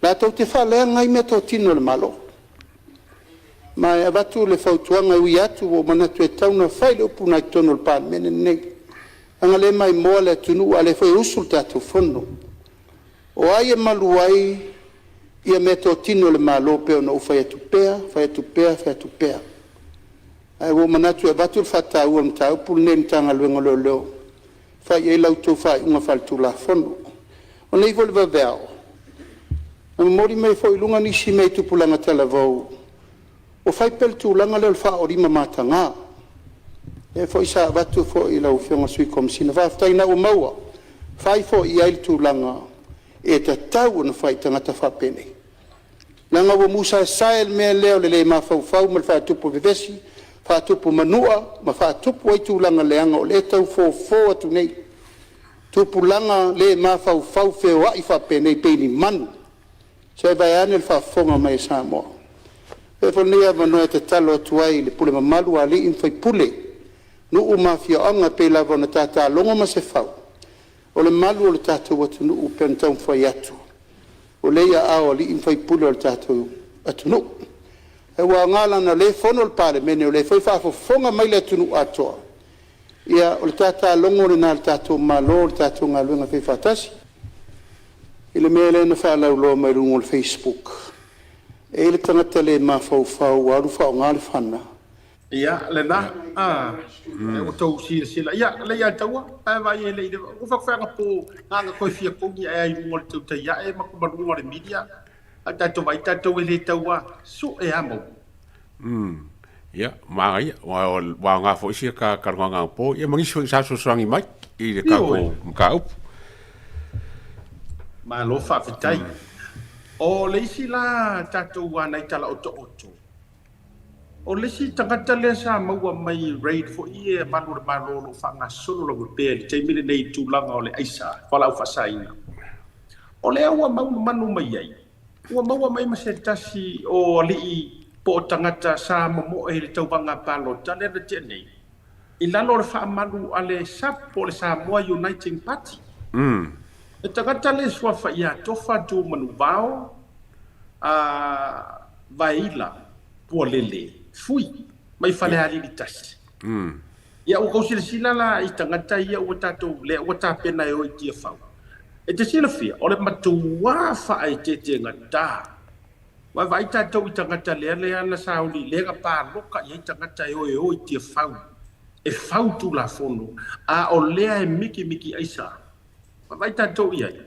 latou te faaleaga ai meatotino a le Malo. Ma e avatu le fautuaga e ui atu ua ou manatu e tatau ona fai le upu lena i totonu o le Palemene lenei, leaga o lea e maimoa le atunuu a o lea foi e usu le tatou Fono. O ai e malu ai meatotino a le Malo pei ona ou fai atu pea, fai atu pea, fai atu pea. Ae ua ou manatu e avatu le faataua i le mataupu lenei i le Matagaluega o Leoleo e fai i ai la outou faaiuga faaletulafono. O nei foi i le vaveao, na momoli mai foi i luga nisi mea i tupulaga talavou ua fai pea le tulaga lea o le faaoo mataga. Lea foi sa avatu foi i lau Afioga i le Sui Komesina, faafetai o lena ua maua, fai foi i ai le tulaga e tatau ona fai i tagata faapenei, leaga ua musa e le mea lea o le le mafaufau ma le faatupu vevesi, faatupu manua ma faatupu ai tulaga leaga o lea e tau fofo atu nei, tupulaga le mafaufau feoai faapenei pei ni manu. Se vaeane le faafofoga mai a Samoa. Avea foi lenei avanoa e tatalo atu ai i le pule mamalu a alii ma faipule, nuu ma afioaga pei lava ona tata logo Masefau, o le malu o le tatou atunuu pei ona taumafai atu. O lea e i aao o alii ma faipule o le tatou atunuu. Ae ua aoga leaga o lea e fono le Palemene o lea foi e faafofoga mai le atunuu atoa, ia o le tatalogo lena a le tatou Malo i le tatou galuega faifaatasi. I le mea lea na faalauiloa mai luga o le facebook, e i ai le tagata le mafaufau ua alu faaaoga le fana. Ia, lena, a, ua outou silasila, ia, lei ia taua, ae vaai e lei, ua faafeaga po, na toe fia togi ae ai luga o le tautai ae ma ma luga o le media, a tatou vaai tatou e le tau a, sue a mau. Ia, manaia, ua aoga foi sia ka talanoaga anapo, ia ma nisi foi sa fesoasoani mai i le tatou mataupu. Malo faafetai. O le isi la tatou nai tala otooto, o le isi tagata lea sa maua mai raid foi e malu o le Malo o lo o faagasolo lava pea i le taimi lenei i le tulaga o le aisa, fualaau faasaina. O lea ua manumanu mai ai, ua maua mai ma se tasi o alii po o tagata sa momoe i le tauvaga palota lea na tea nei, i lalo o le faamalu a le SUPP po o le Samoa Uniting Party. Le tagata lea e suafa ia Tofa Tuumanuvao a Vaeila Pualele Fui mai Falealili 1. Ia ua tou silasila la i tagata ia ua tatou lea ua tapena e o i Tiafau. E te silafia, o le matuā faaeteetegata. Ua vaai tatou i tagata lea lea na sauni lea na paloka i ai tagata e o e o i Tiafau e fau Tulafono, a o lea e mikimiki aisa. Ua vaai tatou i ai.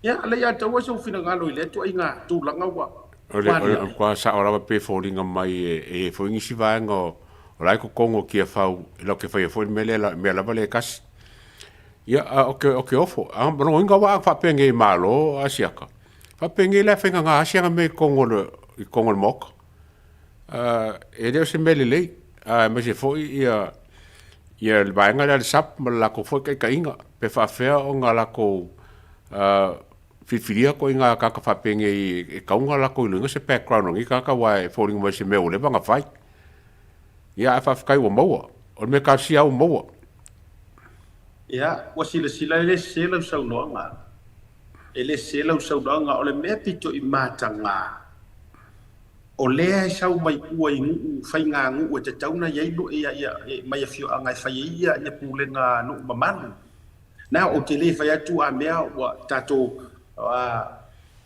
Ia, lea ia taua sou finagalo i lea ituaiga tulaga ua O le, o le matua sao lava pe foliga mai e i ai foi nisi vaega o, o la e totonu o Tiafau e latou te faia foi le mea lea, mea lava lea e tasi. Ia, a o ke, o ke ofo, a lona uiga a faapenei Malo Asiata, faapenei la e faigata lava si ana mea i totonu o le, i totonu o le Maota. E le o se mea lelei, aemaise foi ia, ia le vaega lea a le SUPP ma le latou foi taitaiga, pe faapefea ona latou filifilia ituaiga tagata faapenei e tatau ona latou iloaina se background o nei tagata aua e foliga mai o se mea ua leva ona fai. Ia ae faafetai ua maua. O le mea talosia lava ua maua. Ia, ua silasila e le sese lau saunoaga. E le sese lau saunoaga, o le mea pito i mataga, o lea e sau mai tua i nuu, faiganuu e tatau ona i ai mai afioaga e fai ai ia pulega nuu mamalu. Na, ou te le fai atu a mea ua tatou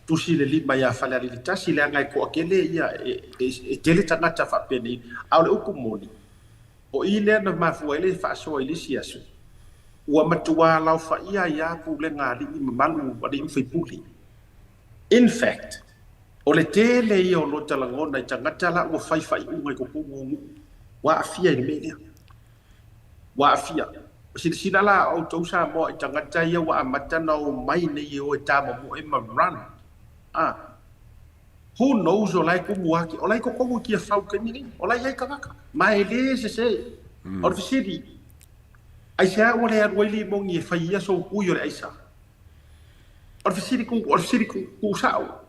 tusi le lima ia Falealili 1, leaga e toatele ia, e tele tagata faapenei. A o le upu moni, o i lea na mafua ai le faasoa i le isi aso, ua matuā laofaia ai lava pulega a alii mamalu, alii ma faipule. In fact, o le tele ia o lota lagona i tagata la ua fai faaiuga i totonu o nuu, ua aafia i le mea lea. Ua aafia. Silasila la outou Samoa i tagata ia ua amata ona omai nei e o e tamomoe ma run. Ah. Who knows o la e tumu ake, o la e i totonu i Tiafau i le taimi nei, o la e i ai tagata, ma e le sese. O le fesili, aisea ua le alu ai Limoni e fai ia sou kui o le aisa? O le fesili ku, o le fesili ku, tusao.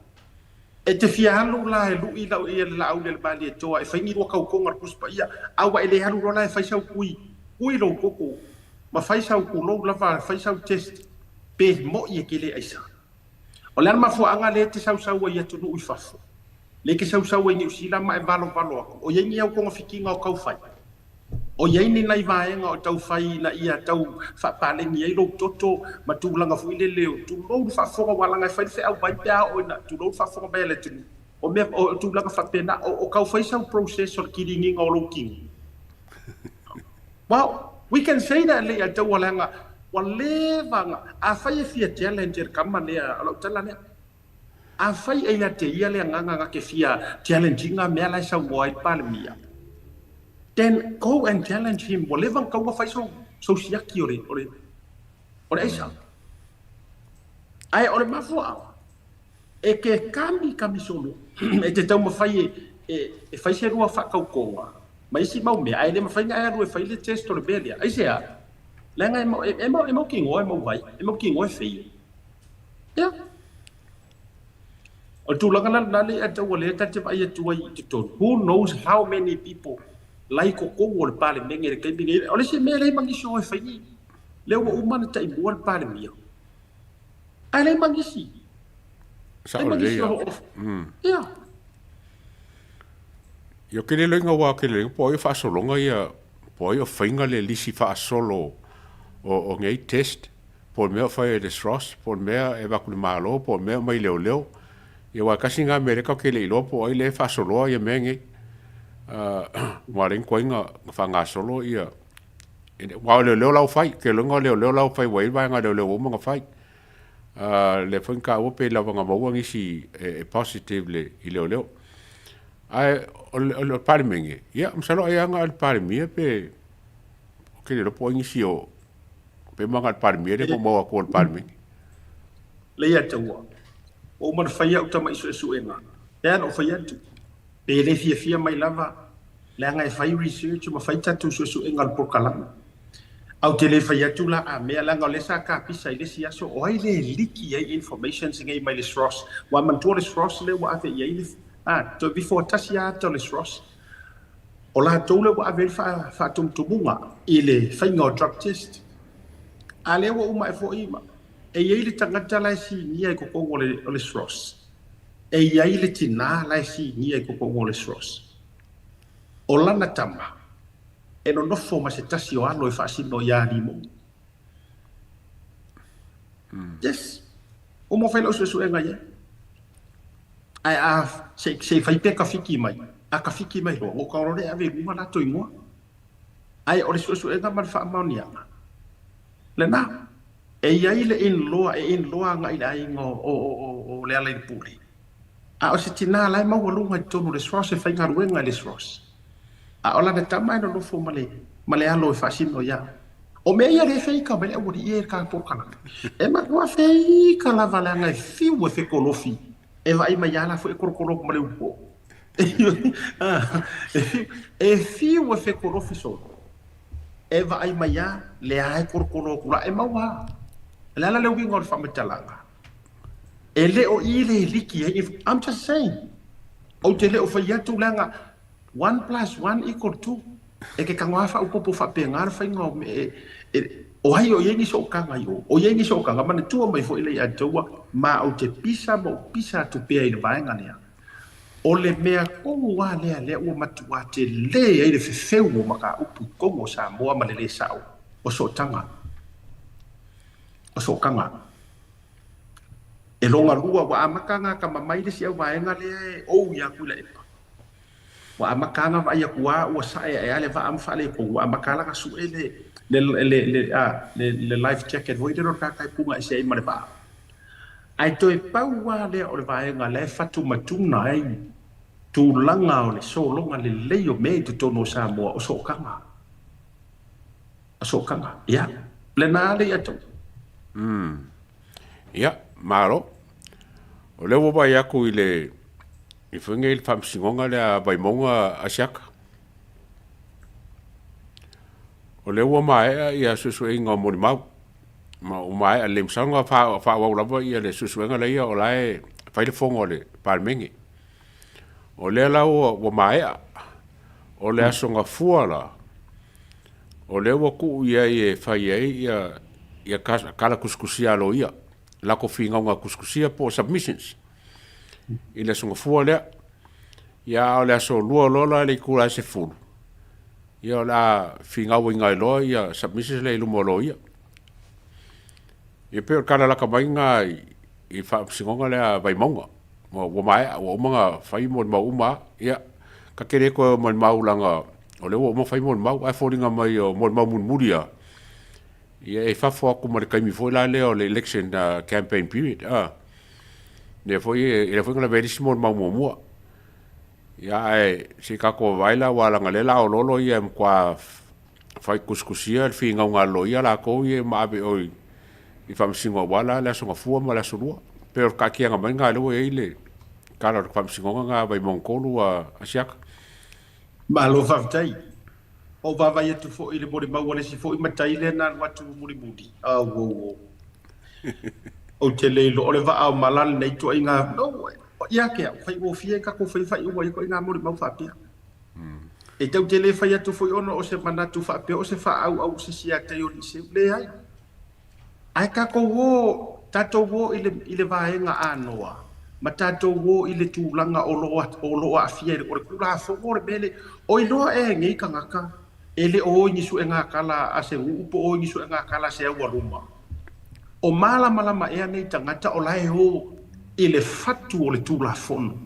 E te fia alu la e lui lau ia le laau lea le Malietoa e fai ni lua kautoga o le Tusi Paia, a ua e le alu loa la e fai sau kui, kui lou toto ma fai sau tulou lava, fai sau test pe mo'i e te le aisa. O le a le mafuaaga lea e te sausau ai i atunuu i fafo, lea e te sausau ai i Niu Sila ma e valovalo atu, o i ai ni au togafitiga o tau fai? O i ai ni nai vaega o tau fai ina ia tau faapaleni ai lou toto ma tulaga foi lele o tulou le faafofoga aua leaga e fai le feau vai pe a oo ina tulou le faafofoga mai a le atunuu. O mea, o tulaga faapena, o tau fai sau process o le kiliniga o lou tino. Well, we can say that le ia taua leaga ua leva ona, afai e fia challenge e le tama lea, o lau tala lea. Afai e ia te ia le agaga na te fia challenge ina mea la e saunoa ai le Palemia, then go and challenge him. Ua leva ona tatau ona fai sou, sou siaki o le, o le, o le aisa. Ae o le mafuaaga, e te kamikami solo, e te taumafai e, e, e fai se lua faatautoga ma isi mau mea, ae le mafai ona e alu e fai le test o le mea lea. Aisea? Leaga e, e, e, e mautinoa e mau ai, e mautinoa e fail. Ia. O le tulaga la lena lea e tau o lea ta te vaai atu ai i totonu. Who knows how many people la i totonu o le Palemene i le taimi nei. O le isi mea e leai ma nisi o e fai ni. Lea ua uma ona taimua le Palemia. Ae leai ma nisi. Sao lelei lava. Ia. Ia ou te le iloa ina ua tele lelei po o ai o faasologa ia, po o ai o faiga le lisi faasolo o nei test, po o le mea o fai e le SROS, po o le mea e avatu i le Malo, po o le mea e aumai i leoleo. Ia aua e tasi lena mea lea tatou te le iloa po o ai lea e faasoloa ia mea nei. Aua o lea na tuai ona faagasolo ia, aua o leoleo la ua fai, ou te iloa o leoleo la ua fai ua i ai le vaega a leoleo ua uma ona fai. Lea foi na taua pe lava na maua nisi e positive i leoleo. Ae o le Palemene, ia masalo ai lava na o le Palemia pe, ou te le iloa po o ai nisi o, pe ma na o le Palemia lea po o maua atu e le Palemene. Leiataua, ua uma ona fai au tama'i suesuega, lea na ou fai atu, pe le fiafia mai lava, leaga e fai research ma fai tatou suesuega o le polokalame. Ae ou te le fai atu la a mea, leaga o lea sa kapisa i le isi aso, o ai lea e liki ai informations nei mai le SROS? Ua manatua le SROS lea ua ave i ai le, a, toe before tasi lava ata o le SROS. O latou lea ua ave i ai le faatumutumuga i le faiga o drug test. A lea ua uma ae foi, e i ai le tagata la e sinia i totonu o le SROS. E i ai le tinā la e sinia i totonu o le SROS. O lana tama, e nonofo ma se tasi o alo e faasino iā Limoga. Yes. Uma fai lau suesuega i ai. Ae a se, se i fai pea ka fiki mai, a ka fiki mai loa, ua ka e ave i luga latou igoa. Ae o le suesuega ma le faamaoniaga, lena. E i ai le in-law, e in-law agai i le aiga o, o, o, o Lealailepule. A o se tinā la e maualuga i totonu o le SROS e faigaluega i le SROS. A o lana tama e nonofo ma le, ma le alo e faasino ia. O mea ia lea e feika mai le aualii e ka polokalame. E matua feika lava leaga e fiu e fekolofi e vaai mai a la foi e kolokolo atu ma le ulupo. E fiu e fekolofi solo e vaai mai a lea e kolokolo atu la e maua a. O le a la le uiga o le faamatalaga? E le o i le liki ai, I'm just saying. Ou te le o fai atu leaga one plus one equal two. E ke tago lava faaopoopo faapena le faiga o mea e, o ai o i ai ni sootaga i o, o i ai ni sootaga, manatua mai foi lea ia te ua, ma ou te pisa ma ou pisa atu pea i le vaega lea. O le mea tonu lava lea lea ua matua tele ai le fefeu o mataupu i totonu o Samoa ma le le sao o sootaga, o sootaga. E logalua, ua amata ona atamamai le isi auvaega lea e ou iā Tuilaepa. Ua amata ona vaai atu a ua sae ae a le vaa ma faaletonu, ua amata la ona sue le, le, le, le, a, le, le life jacket foi lele o le tagata e puna ese ai ma le vaa. Ae toe pau lava lea o le vaega la e fatumatuna ai tulaga o le sologa lelei o mea i totonu o Samoa, o sootaga. O sootaga. Ia, lena le ia tou. Umm. Ia, malo. O lea ua vaai atu i le i foi nei le faamasinoga lea a Vaimauga Asiata. O lea ua maea ia suesueina o molimau. Ma ua maea lelei masalo na faaauau lava ia le suesuega lea ia o la e fai le fono a le Palemene. O lea la ua maea. O le Aso Gafua la, o lea ua tuu i ai e fai ai ia ia kala tusitusia a loia, latou finauga tusitusia po o submissions i le Aso Gafua lea. Ia a o le aso lua loa la i le itula e 10, ia o le a finauina ai loa ia submissions lea i luma o loia. Ia pei o le tala lata mai lena i le faamasinoga lea a Vaimauga. Ua maea, ua uma ona fai molimau uma lava. Ia, ta te le toe molimau leaga o lea ua uma ona fai molimau, ae foliga mai o molimau mulimuli lava, ia e fafo atu ma le taimi foi la lea o le election campaign period a. Lea foi e lea foi na lavea ai le isi molimau muamua. Ia ae se i tatou vaavaai la aua leaga o lea o le a oloolo ia e matua fai tusitusia le finauga a le loia latou ia ma ave i o i faamasino aua la le Aso Gafua ma le Aso Lua. Pei o le taatiaga mai lena lea ua i ai le tala o le faamasinoga lena a Vaimauga 3 a Asiata. Malo faafetai. Ua ou vaavaai atu foi i le molimau a le isi foi matai lea na alu atu mulimuli. Auauo. Ou te le iloa o le vaa o mala lenei ituaiga. No, ia te au, faigofie tatou fai faaiuga i ituaiga molimau faapea. E tou te le fai atu foi ona o se manatu faapea o se faaauau o se isi ia te o Liseu. Leai. Ae tatou o, tatou o i le, i le vaega anoa. ma tatou o i le tulaga o lo o lo o aafia i le, o le Tulafono o le mea lea. O iloa ea e nei tagata e le o o i ni suega tala a se nuu po o i ni suega tala a se aualuma. O malamalama ea nei tagata o la e o i le fatu o le Tulafono.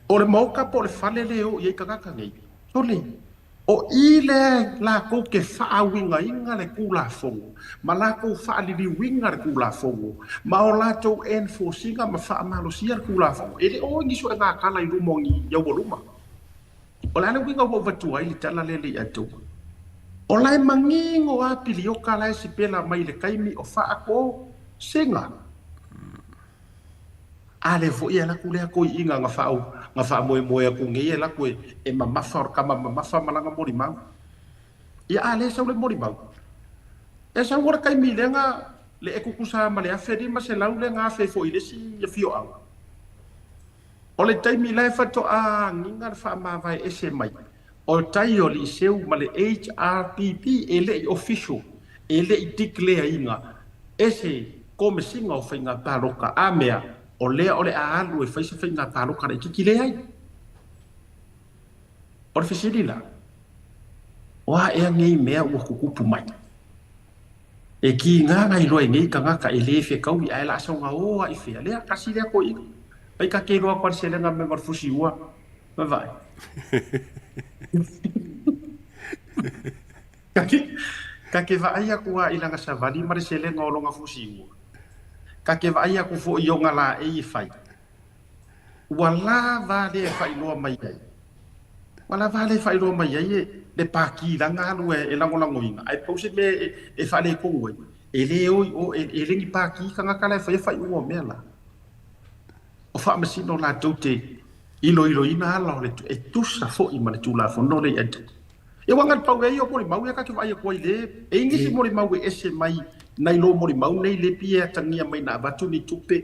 O le maoka po o le fale lea e o i ai tagata nei, sole, o i lea latou te faauigaina le Tulafono ma latou faaliliuina le Tulafono ma o latou enforce ina ma faamalosia le Tulafono. E le o i ni suega tala i luma o ni aualuma. O le a le uiga ua ou avatua ai le tala lea le i atoa? O la e manino lava pilioka la e sipela mai i le taimi o faato sega. A lea foi e alu atu lea toeaina na faa na faamoemoe atu nei e alu atu e e mamafa o le tama mamafa ma lana molimau. Ia a lea e sau le molimau? E sau o le taimi lea na le e tutusa ma le 1500 lea na afe foi i le isi afioaga. O le taimi la e faatoa agiga le faamavae ese mai o tai o Liseu ma le HRPP e le i official, e le i declare ina e se Komesina o Faiga Palota a mea o lea o le a alu e fai se faiga palota laitiiti. Leai. O le fesili la, o a ea nei mea ua tutupu mai? E kiga na iloa i nei tagata e le fetaui ae la soga o a i fea lea kasi lea toeaina. Pai ka ke iloa aku a le selega me ma le fusi ua vavae. Ka ke vaai aku a i lana savali ma le selega o lona fusi ua. Ka ke vaai aku foi i ona laei e fai. Ua lava lea e faailoa mai ai. Ua lava lea e faailoa mai ai e le pākilaga alu e lagolagoina, ae pau se mea e faaletonu ai, e le o i o, e le ni pāki tagata la e faia faaiuga o mea la. O faamasino latou te iloiloina ala o le e tusa foi ma le Tulafono lea i Enter. Ia ua gale pau e ia o molimau ia ka te vaai atu ai le e i nisi molimau e ese mai nai lo molimau nei le pie atagia mai na avatu ni tupe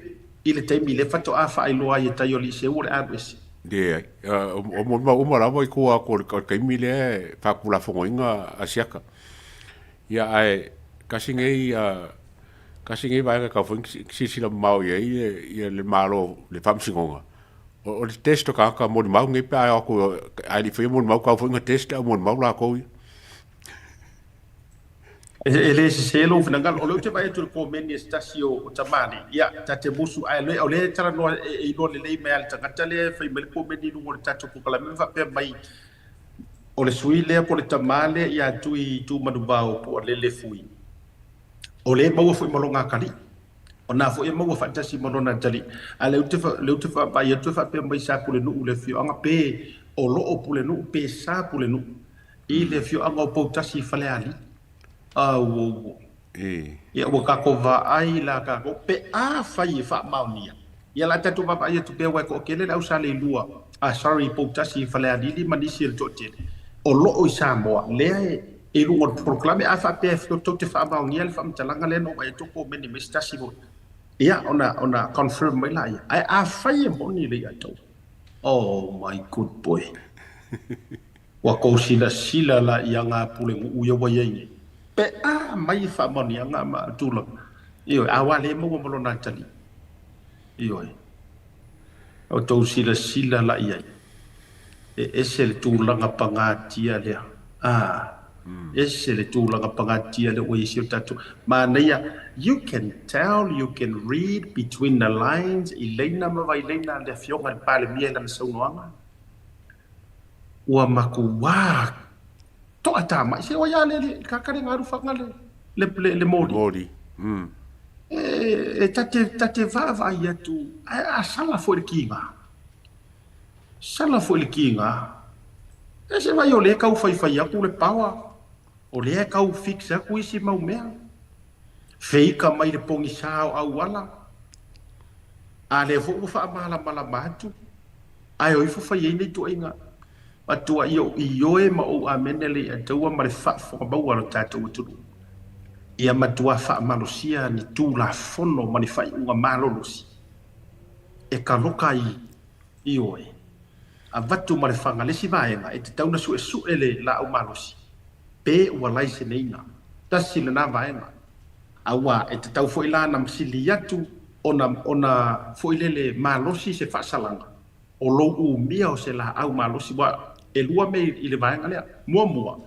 i le taimi lea faatoa faailoa ai e tai o Liseu o le alu ese. Leai. O molimau uma lava i tua atu o le taimi lea e faatulafonoina Asiata. Ia ae tasi nei tasi nei vaega e tatau foi ona silasila mamao i ai ia le Malo i le Faamasinoga, o le test o tagata molimau nei pe a o atu ae le i faia molimau tatau foi ona test le au molimau latou ia. E le sese lou finagalo. O lea ou te vaai atu i le komeni a se tasi o tamalii, ia, ta te musu, ae o lea e talanoa e iloa lelei mai lava e le tagata lea e fai mai le komeni i luga o le tatou polokalame ma faapea mai, o le sui lea po o le tama lea ia Tui Tumanuvao po o Lele Fui, o lea e maua foi ma lona atalii. O na foi e maua faatasi ma lona atalii. A o lea ou te vaai atu e faapea mai sa Pulenuu i le afioaga pe o lo o Pulenuu pe sa Pulenuu. I le afioaga o Poutasi i Falealili. Auauo. Ia ua tatou vaai la tatou pe afai e faamaonia. Ia la tatou vaavaai atu pea aua e toatele le au Saleilua, ah sorry Poutasi i Falealili ma nisi o le toatele o lo o i Samoa lea e i luga o le polokalame. A faapea e tou te faamaonia le faamatalaga lea na ou vaai atu o komeni mai se tasi foi, ia ona ona confirm mai laia. Ae afai e moni le ia tou, oh my good boy. Ua tou silasila la i aga pulenuu ia ua i ai nei, pe a mai faamaoniaga ma tulaga, ioe, a ua le maua ma lona atalii, ioe. Ua tou silasila la i ai, e ese le tulaga pagatia lea, a, ese le tulaga pagatia lea ua i ai si o tatou, manaia, you can tell, you can read between the lines, i laina ma vailaina a le Afioga i le Palemia i lana saunoaga. Ua makuā toatamai se oi a le le kaka le ngaru fanga le le le, le moli. Moli. E, e tate tate vaavaai atu ae a sala foi le kiga. Sala foi le kiga. E se vai o lea kau faifai atu le power. O lea kau fix atu isi mau mea. Feika mai le pogisa o auala. A lea foi ua faamalamalama atu. Ae o ifo fai ai nei tuaiga matua i ou ioe ma ou amene le Atua ma le faafofoga maua a lo tatou atunuu. Ia matua faamalosia ni tulafono ma ni faaiuga malolosi e kaloka ai ioe avatu ma le faga le isi vaega e tatau na suesue le laau malosi pe ua laiseneina. Tasi lena vaega. Aua e tatau foi la na masili atu. ona ona foi lele malosi se faasalaga o lou umia o se laau malosi. Aua e lua mea i le vaega lea. Muamua,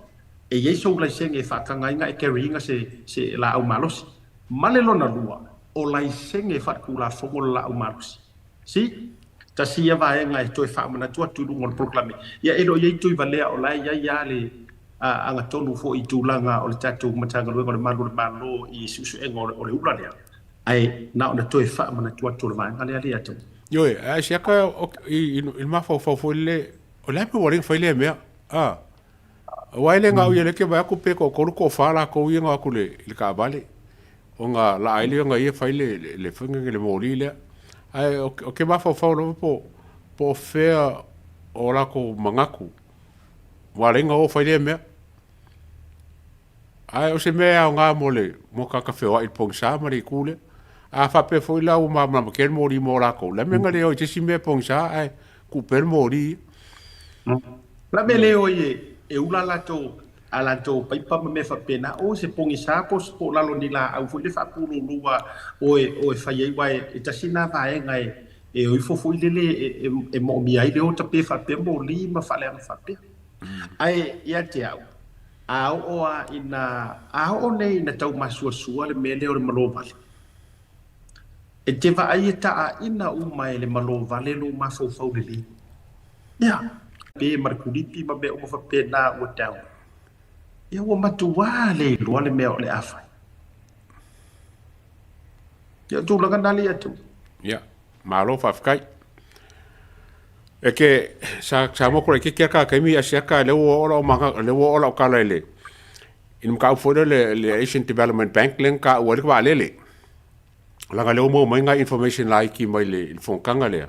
e i ai sou laisene e faatagaina e carry ina se se laau malosi. Ma le lona lua, o laisene faaletulafono le laau malosi. See? Tasi ia vaega e toe faamanatu atu i luga o le polokalame. Ia e le o i ai Tuivalea o la e i ai lava le agatonu foi i tulaga o le tatou Matagaluega o le Malu o le Malo i suesuega o le ula lea, ae na ona toe faamanatu atu o le vaega lea Leiataua. Ioe, ae siaka i le mafaufau foi lele, o le a le mea ua ala ai ona fai lea mea? A, aua e le gau ia lea ke vaai atu pe toatolu toafa latou ia na o atu i le taavale ona laa ai lea ona ia fai le faiga le moli lea. Ae ou te mafaufau lava po o fea o latou manatu ua ala ai ona o fai lea mea. Ae o se mea e aoga mo le mo tagata feoai i le pogisa ma le itu lea. A faapea foi la ua malamalama tele moli mo latou, o le a le mea na le o ai i se isi mea pogisa ae tuu pea le moli ia. O le a le mea le o ai e ula latou a latou paipa ma mea faapena, o se pogisa po o lalo o ni laau foi lea faapululu a o e fai ai, aua e tasi lena vaega e o ifo foi lele e moomia ai le ota pe faapea moli ma faaleaga faapea. Ae ia te au, a oo a ina, a oo nei ina tau masuasua le mea lea o le malo vale, e te vaai e taaina uma e le malo vale lou mafaufau lelei. Ia, pe ma le kulipi ma mea uma faapena ua down. Ia ua matua le iloa le mea o le a fai. Ia, o tulaga na le atu. Ia, malo faafetai. E ke sa sa mo kore ke kia ka kaimi asia ka le ua o lau manga le ua o lau kala i le i le mataupu foi lea le Asian Development Bank lea na taua ai le vaalele. Leaga lea ua maua mai nai information laiti mai le i le fonotaga lea.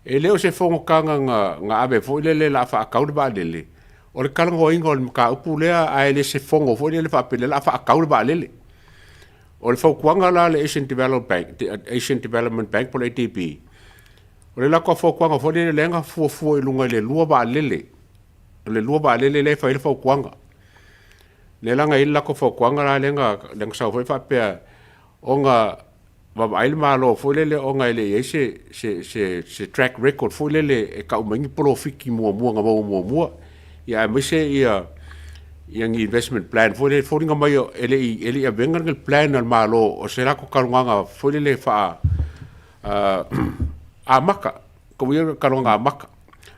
E le o se fonotaga na na ave foi lele o le a faatau le vaalele, o le talanoaina o le mataupu lea ae le se fono foi lele faapea o le a faatau le vaalele. O le fautuaga la a le Asian Development Bank, Asian Development Bank po o le ADB, O le latou fautuaga foi lele lea na fuafua i luga i le lua vaalele, o le lua vaalele lea e fai ai le fautuaga. Lea la na i ai le latou fautuaga la lea na, lea na sau foi faapea ona vaavaai le Malo foi lele ona e le i ai se, se, se, se track record foi lele e tau mai ni polofiti muamua na maua muamua, ia aemaise ia ia ni investment plan foi lele, foliga mai e le i, e le i avega le plan a le Malo o se latou talanoaga foi lele faa amata, tau ia taloga amata.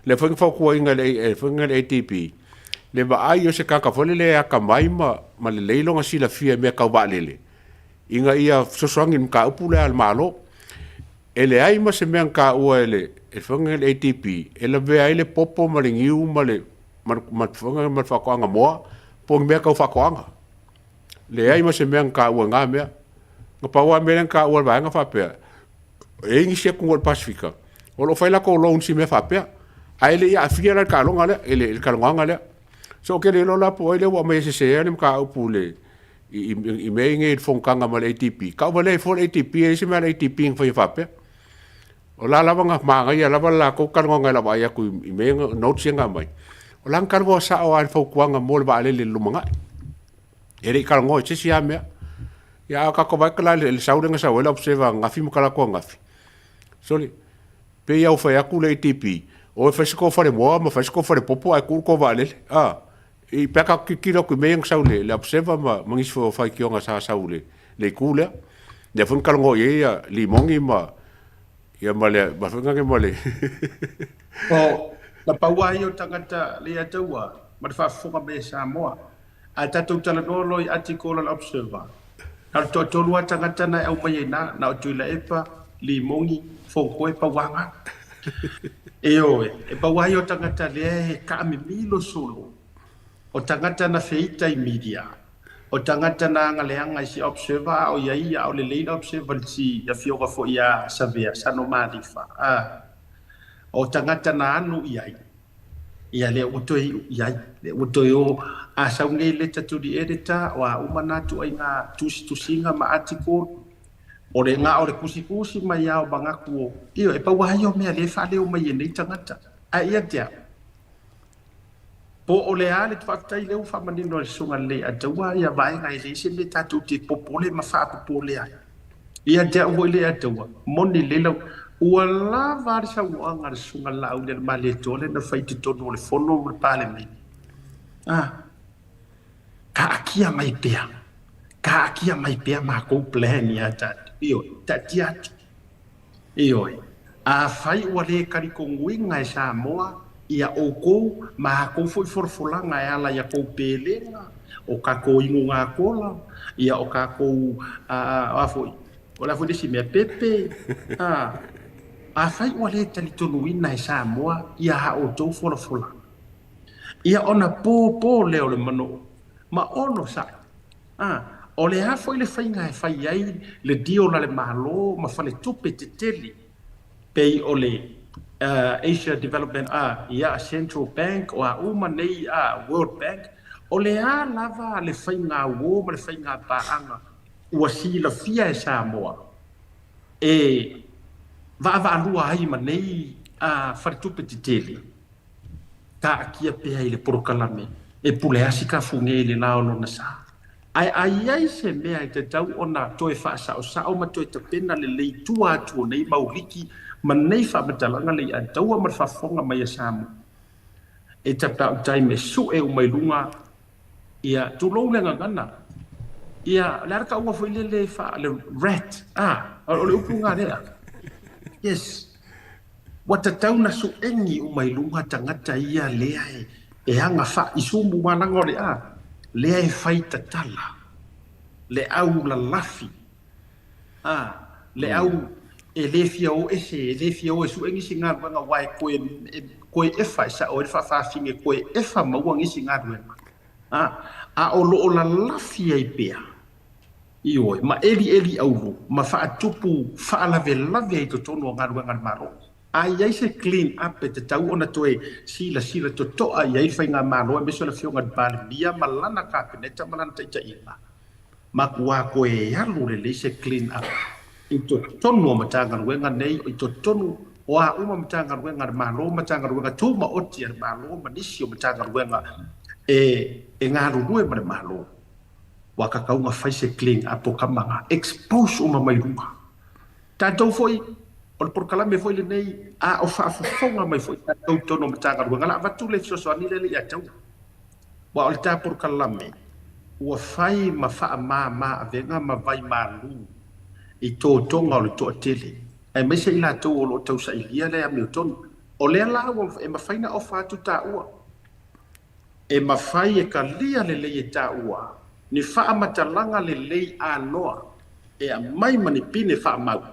Lea foi na fautuaina e le ADB, le vaai o se tagata foi lele e atamai ma, ma lelei lona silafia i mea tau vaalele, ina ia fesoasoani i le mataupu lea a le Malo. E leai ma se mea na taua e le foi le ADB e lavea ai le popo ma le niu ma le, ma le, ma le, ma le faatoaga moa po o ni mea tau faatoaga. Leai ma se mea na taua i na mea. Na pau lava le mea lea na taua e le vaega faapea, e i ai nisi atunuu o le Pasefika o lo o fai latou loans i mea faapea, ae le i aafia la i le taaloga lea, i le talanoaga lea. So ou te le iloa la po o ai lea ua aumai sese ai le mataupu i le i mea nei i le fonotaga ma le ADB. Tau valea ai fua le ADB, e leai se mea a le ADB na faia faapea. O la lava na manaia lava le latou talanoaga i lau vaai atu i mea ia, notes ia na aumai. O la na talanoa sao lava i le fautuaga mo le vaalele i le lumanai. E le i talanoa i se isi lava mea. Ia a tatou vaai la i le sau lea na sau ai le observer ananafi ma talaatu ananafi, sole, pei lava ua fai atu le ADB, o e fai se tou falemoa ma fai se tou falepopo ae tuu le tou vaalele. A, i pe a tatou tilotilo atu i mea ia na sau i le observer ma nisi foi o faitioga sa sau i le itu lea. Lea foi na talanoa i ai ia Limoni ma ia ma le ma foi ma le O, na pau lava ia o tagata Leiataua ma le faafofoga mai a Samoa. A tatou talanoa loa i article o le Observer, na o le toatolu lava tagata na e aumai ai ina, na o Tuilaepa, Limoni, Fokoe, pau lava na. Ioe, e pau lava ia o tagata lea e taamimilo solo, o tagata na feita i media, o tagata na agaleaga i si Observer a o i ai a o lelei le Observer i si afioga foi ia Savea, Sano Malifa, a o tagata na anu i ai. Ia lea ua toe iu i ai, lea ua toe o, a sau nei letter to the editor, o a uma na ituaiga tusitusiga ma article, o le na o le tusitusi mai lava o manatu o, ioe, e pau lava ia o mea lea e faaleo mai e nei tagata. Ae ia te au, po o le a le faafetai lea ua faamanino e le Susuga Lelei Ataua ia vaega e leai se mea tatou te popole ma faapopole ai. Ia te au foi lea taua, moni lelei lau, ua lava a le saunoaga a le Susuga Laaulialemalietoa lea na fai i totonu o le Fono ma le Palemene. A, taatia mai pea, taatia mai pea matou plan ia tatou. Ioe, taatia atu. Ioe, afai ua le talitonuina e Samoa ia outou ma a tou foi folafolaga e ala i a tou pelega, o tatou inugakola, ia o tatou, a, o a foi, o le a foi le isi mea, pepe, a, afai ua le talitonuina e Samoa ia a outou folafolaga, ia ona pōpō lea o le manoo ma onosai. A, o le a foi le faiga e fai ai le deal a le Malo ma faletupe tetele pei o le Asia Development a, ia, Central Bank, o a uma nei a, World Bank, o le a lava le faiga uo ma le faiga paaga ua silafia e Samoa e vaavaalua ai ma nei faletupe tetele? Taatia pea i le polokalame e pule asi ka fune i le la o lona sa. Ae a i ai se mea e tatau ona toe faasaosao ma toe tapena lelei i tua atu o nei mau liki ma nei faamatalaga lei ataua ma le faafofoga mai a Samoa, e about time e sue uma i luga ia, tulou le gagana, ia, o le a le tauga foi lele faa, le rat, a, o le upu lena lea. Yes. Ua tatau na suʻeni uma i luga tagata ia lea e aga fa i sumu ma laga o le a, lea e fai tatala, le au lalafi, a, le au e le fia o ese, e le fia o e suʻe nisi galuega aua e koe, e koe efa e saʻo ai le faafafine, koe efa maua nisi galuega, a, a o lo o lalafi ai pea. Ioe, ma elieli aulu, ma faatupu faalavelave ai totonu o galuega a le Malo. A i ai se clean up e tatau ona toe silasila totoa i ai le Faigamalo aemaise o le Afioga i le Palemia ma lana Kapeneta ma lana taitaiga, matua toe alu lelei se clean up i totonu o Matagaluega nei, i totonu o a uma Matagaluega a le Malo, Matagaluega Tumaoti a le Malo ma nisi o Matagaluega e galulue ma le Malo. Ua tatau na fai se clean up o tama na expose uma mai luga. Tatou foi, o le polokalame foi lenei a o faafofoga mai foi tatou i totonu o Matagaluega, la avatu le fesoasoani lea le ia te au. Aua o le ta polokalame ua fai ma faamama avega ma vai malu i totoga o le toatele, aemaise i latou o lo o tausailia le amiotonu. O lea la ua e mafai na ofa atu taua. E mafai e kalia lelei e taua ni faamatalaga lelei anoa e aumai ma ni pine faamau.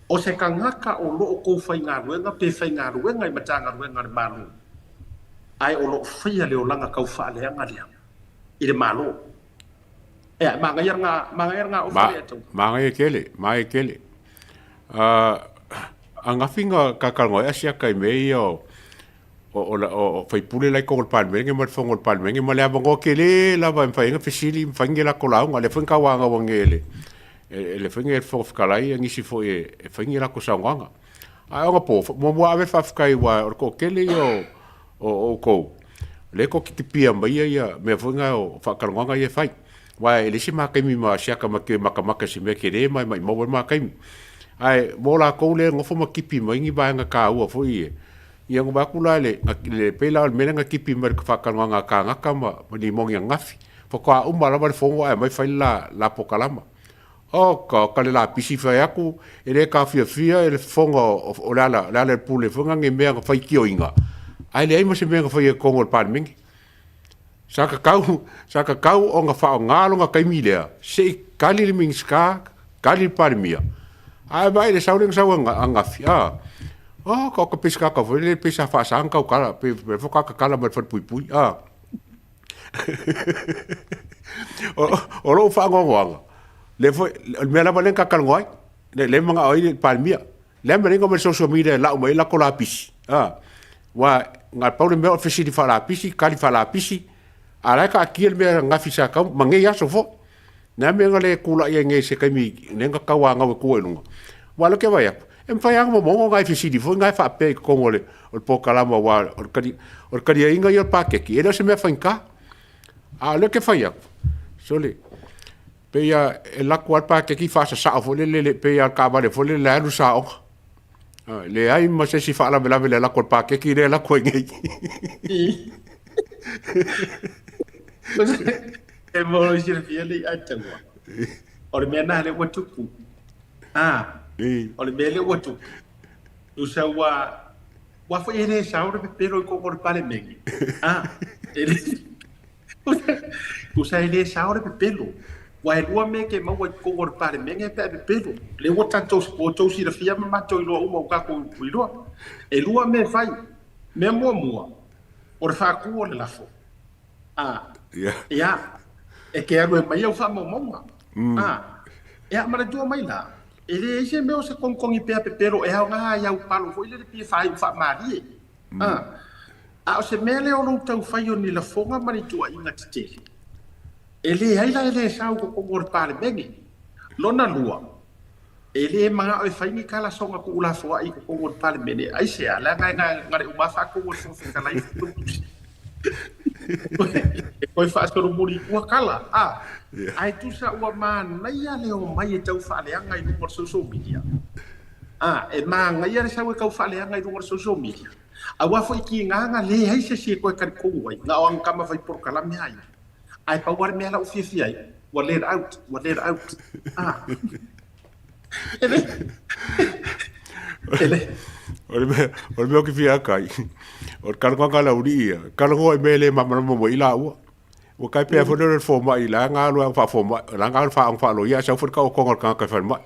O se kangaka o loo kou faigaluega pe faigaluega i Matagaluega a le Malo, ae o loo faia le olaga kau faaleaga lea i le Malo. Ea, manaia lena, manaia lena ofa lea e tau. Manaia tele, manaia tele. Angafi na kakalanoa ai asiata i mea ia o o faipule la i totonu o le Palemene ma le Fono a le Palemene ma le avanoa tele lava e mafai ai ona fesili, mafai ni latou lauga. O lea foi na tauanau ane e le e le foi le Fofoga Fetalai ia nisi foi e fai ni latou saunoaga. Ae onapo, muamua ave le faafetai aua o le toatele ia o outou lea tou te tipia maia ia mea foi na o faatalanoaga ia e fai. Aua e leai se ma taimi ma siaka ma te matamata i se mea tele ma e maumau ai le ma taimi. Ae mo latou lea e nofo ma tipi mai ni vaega taua foi ia, Ia na vaai atu la le, le pei la o le mea lea na tipi mai le faatalanoaga a kānaka ma, ma limoni ananafi. Faatoa uma lava le fono ae aumai fai le la, la pokalama. Oka, oka le lapisi fai atu, e le taofiofia e le fofoga o, o, o le ala, le ala i le pule foi na ni mea na faitioina, ae leai ma se mea na faia i totonu o le Palemene. Sa tatau, sa tatau ona faaaoga lona taimi lea se i tali le Minisita, tali le Palemia, ae vaai i le sau lea na sau ananafi, a, oh, ka oka pei se tagata foi lele pei sa faasa ona tautala, pei faatoa tatala mai le falepuipui, a. O lou faanoanoaga, lea foi, o le mea lava lea na ta talanoa ai, lea e manao ai le Palemia, Le a mea mai social media e lau mai ai lako lapisi a aua na pau le mea o le fesili faalapisi tali faalapisi a la e taatia le mea gafi sa tau ma nei aso foi. Le a mea na le tulai ai nei i se taimi lea na tauanau e tua i luga aua o lea ou te vaai atu e mafai lava ona momono nai fesili foi na e faapea i totonu o le polokalama aua o le taliaina ia o le paketi e le o se mea faigata. A o lea ou te fai atu, sole. Pei a e lako lava le paketi faasasao foi lele, pei lava o le taavale foi lele e alu saoga. E leai ma se isi faalavelave i le lako o le paketi lea e lako ai nei. E mo i silafia le i'a taua. O le mea na lea ua tupu. A, o le mea lea ua tupu. Tusa ua ua foi e le sao le pepelo i koko o le Palemene. A, e le Tusa e le sao le pepelo. Ua e lua mea e te maua i totonu o le Palemene pe a pepelo. Lea ua tatou ua outou silafia ma matou iloa uma ua tatou iloa. E lua mea e fai. Mea muamua, o le faatu o le lafo. A, ia, e te alu e aumai au faamaumauga. A, ia, manatua mai la, e leai se mea o se togitogi pea pepelo e aoga ai au palo foi lele pei e faaiu faamalie. A, a o se mea lea o lou tau fai o ni lafoga ma ni tuuaiga tetele, e leai la e le sau i totonu o le Palemene. Lona lua, e le manao e fai ni kalasoga tuulafoai i totonu o le Palemene. Aisea? Leaga e na le uma faatonu e le Fofoga Fetalai e toe faasolomuli i tua kala, a, ae tusa ua manaia le omai e tau faaleaga i luga o le social media. A, e manaia le sau e tau faaleaga i luga o le social media, aua foi tiga na leai se isi e toe talitonu ai, na o ana tama fai polokalame a ia. Ae pau lava le mea la ua fiafia ai, ua let out, ua let out. A, e le, e le. O le mea, o le mea ou te fia aka ai, o le talanoaga a le aualii ia, talanoa i mea e le malamalama mo i laua. Ua tai pea foi lea o le fomai, la e alu e faafomai, la e alu faaoga faaloia, ae sau foi le taotoga o le tagata i falemai.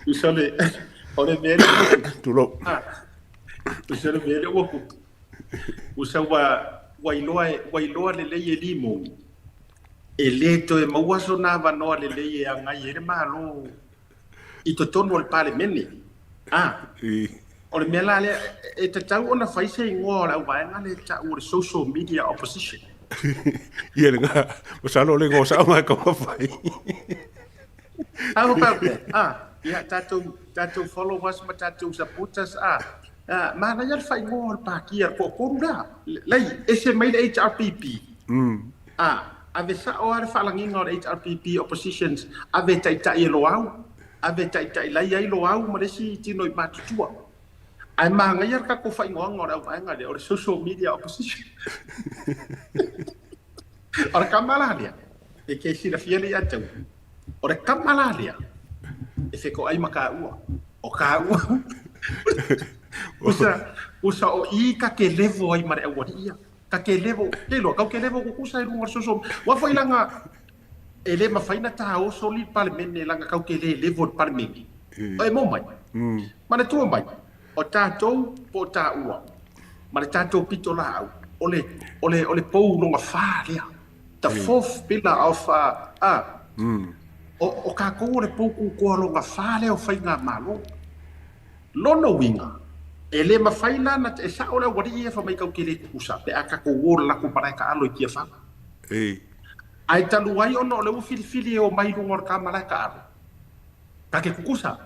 Tusa o le, o le mea lea ua tupu. Tulou. Tusa o le mea lea ua tupu. Tusa ua, ua iloa, ua iloa lelei e Limoni, e le toe maua sona avanoa lelei e agai ai le Malo i totonu o le Palemene. A, o le mea la lea, e tatau ona fai se igoa o le auvaega lea e tau o le Social Media Opposition. Ia lena, masalo o le igoa sao lena e tatau ona fai. How about that? A, ia, tatou, tatou followers ma tatou supporters, a, a, manaia le faaigoa o le pātia, le toatolu lea. Lei, ese mai le HRPP. A, ave sao lava le faalagiga o le HRPP oppositions, ave e taitai e Loau, ave e taitai lai ai Loau ma le isi tino i Matutua. Ae manaia le tatou faaigoaga o le auvaega lea, o le social media opposition. O le kama la lea, e ke silafia le ia te au, o le kama la lea, e fetoai ma taua, o taua. Usa, usa o i ka ke levo ai ma le aualii ia. Ka ke levo, ke iloa, kau ke levo kukusa i luga o le social, ua foi langa, e le mafai na taoso li le Palemene langa kau ke le levo i le Palemene. O e mo mai. Manatua mai, o tatou po o taua, ma le tatou pito laau, o le, o le, o le pou lona fa lea. The fourth pillar of, uh, o, o tatou o le pou kukoa lona fa lea o faigamalo. Lona uiga, e le mafai la na, e sao le aualii ia fai mai kau te le tutusa pe a tatou o le latou malae taalo i Tiafau. Ae talu ai ona o lea ua filifili e omai i luga o le ta malae taalo, ta te tutusa,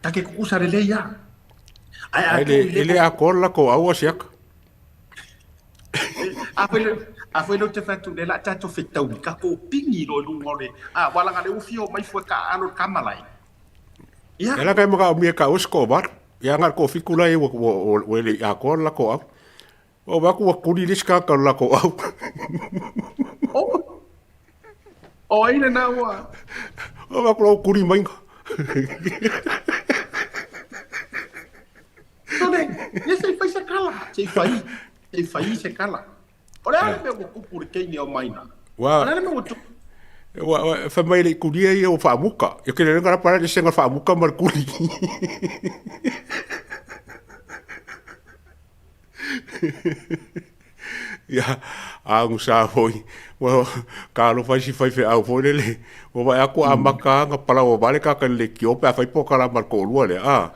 ta te tutusa lelei a. Ae a tuu i le. E le atoa le latou au a siaka. A foi le, a foi lea ou te fai atu, lea o le a tatou fetaui, tatou pigi loa i luga o le, a, aua leaga o lea ua fia omai fua e taaalo i le ta malae. Ia. E laka e makaomia e taua se toavalu. Ia na o le toafitu la ia ua e le i atoa le latou au. Ua vaai atu ua tuli le isi tagata o le latou au. Oh. O ai lena ua. Ua vaai atu la ua tuli mai. Sole, ia se i fai se kala. Se i fai. Se i fai se kala. O le a le mea ua tupu i le teine o Maina? Ua, O le a le mea ua tupu? Ua, ua, fai mai le kulia ia ua faamuka. Ia ke le ngara para le senga faamuka ma le kuli. Ia, a sa foi, ua ka alofa isi faifeau foi lele, ua vaai atu a amata lava ona palaoa vale tagata i le leitio pe a fai polokalame a le toalua lea, a.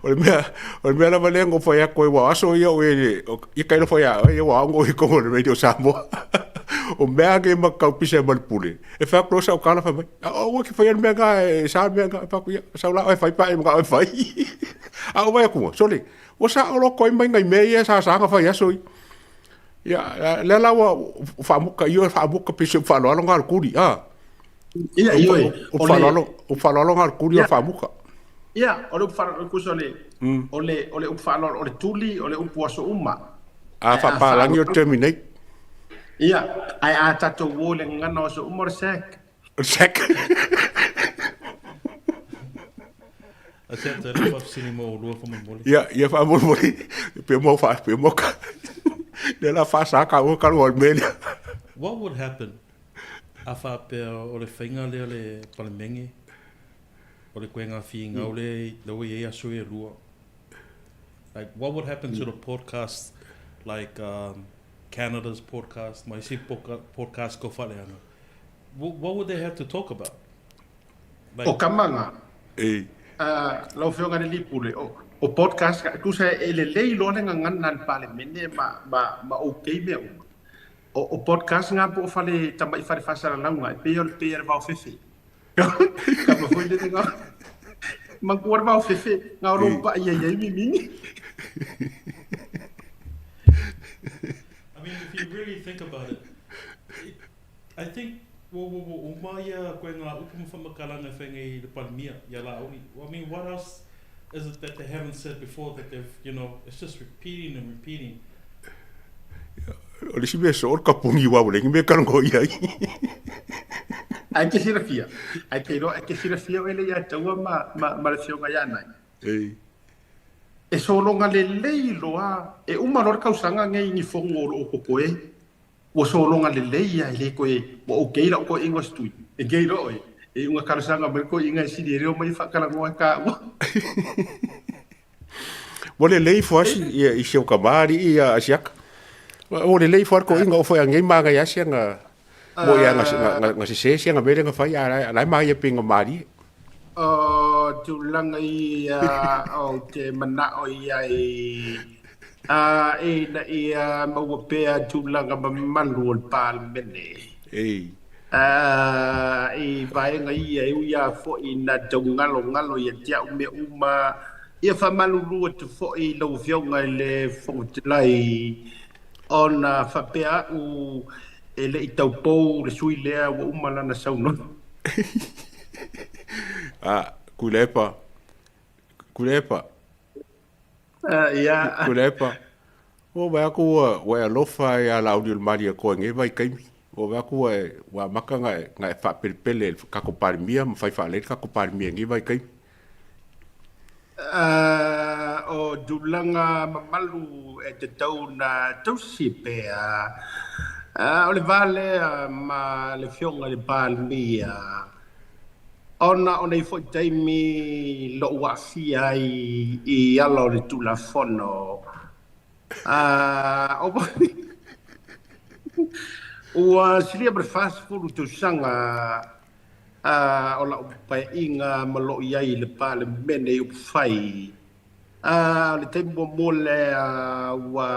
O le mea, o le mea lava lea na ou fai atu ai, aua o aso ia o e, ia tailo foi ia oe, ua aoga oe i totonu o le Radio Samoa. O mea lava nei ma te tau pisa ai ma le pule, e fai atu loa sau tala fai mai, aua e te faia le mea lena, e sa le mea lena. Fai atu, ia, sau la oe e fai pe a e manao e fai. A ou vaai atu, sole, ua saoloto ai mai nai mea ia sa saga fai aso ia. Ia, lea la ua faamuta, ioe faamuta pei o se upu faaaloalo lena a le tuli, a. Ia, ioe. Upu faaaloalo, upu faaaloalo lena a le tuli o le faamuta. Ia, o le upu faaaloalo, tusa o le, o le, o le upu faaaloalo, o le tuli, o le upu aso uma. A faapalagi o le terminate. Ia, ae a tatou o i le gagana o aso uma o le sack. O le sack. A se ata le faafesili mo oulua faamolemole. Ia, ia faamolemole, pe mo fa, pe mo ka. Lea la faasa ka ua ka lua o le mea lea. What would happen a faapea o le faiga lea le Palemene o le koega figau lea lea ua i ai aso e lua. Like what would happen to the podcast like um, Canada's podcast, ma isi podcast ko faaleaga. What would they have to talk about? Like, o Kamaga, e. Lau Afioga i le Alii Pule, o podcast, tusa e lelei loa le gagana a le Palemene ma, ma, ma okay mea uma. O podcast nga po o fale tamai fale faasalalauga e pei o le pei a le vaofefe. Kama foi lele nga manatua le vaofefe nga o lo o pa'i ai ai mimini. I mean, if you really think about it, it I think ua ua ua uma ia koe ngā upu ma whamakalanga e whainga i le Palemia, ia Laauli. I mean, what else is it that they haven't said before that they've, you know, it's just repeating and repeating. O le isi mea soo o le kapuni aua ua leai ni mea e talanoa i ai. Ae te silafia, ae te iloa, e te silafia oe le ia taua ma, ma, ma le afioga ia Nai. Ei. E sologa lelei loa, e uma loa le tausaga nei i ni fono o loo totoe, ua sologa lelei a e le toe, ua okay lau toeaiga o se tui, e te iloa oe, e iuga talosaga mai le toeaiga e sili e le omai e faatalanoa e taua. Ua lelei ifo lava si, ia, i si ou tama alii ia Asiata. Ua lelei ifo lava le toeaina oo foi anei manaia lava siana, moni lava na, na, na sese siana mea lea na fai, a o la e manaia pei na malie. O tulaga ia ou te manao i ai, a ina ia maua pea tulaga mamalu o le Palemene. Ei. A i vaega ia e ui lava foi ina taugalogalo ia te au mea uma, ia faamalulu atu foi i lau Afioga i le Fofoga Fetalai, ona faapea au e le i taupou le sui lea ua uma lana saunoaga. A, Tuilaepa, Tuilaepa. Ia. Tuilaepa, ua vaai atu ua, ua e alofa ia Laaulialemalietoa i lenei vaitaimi. Ua vaai atu ua e, ua amata ona e, ona e faapelepele i le tatou Palemia ma fai faalelei le tatou Palemia i lenei vaitaimi. O tulaga mamalu e tatau ona tausi pea. O le va lea ma le Afioga i le Palemia, ona o nei foi taimi lou aafia ai i ala o le Tulafono. Ua silia ma le 40 tausaga o lau paeaiga ma lou i ai i le Palemene i upufai. O le taimi muamua lea ua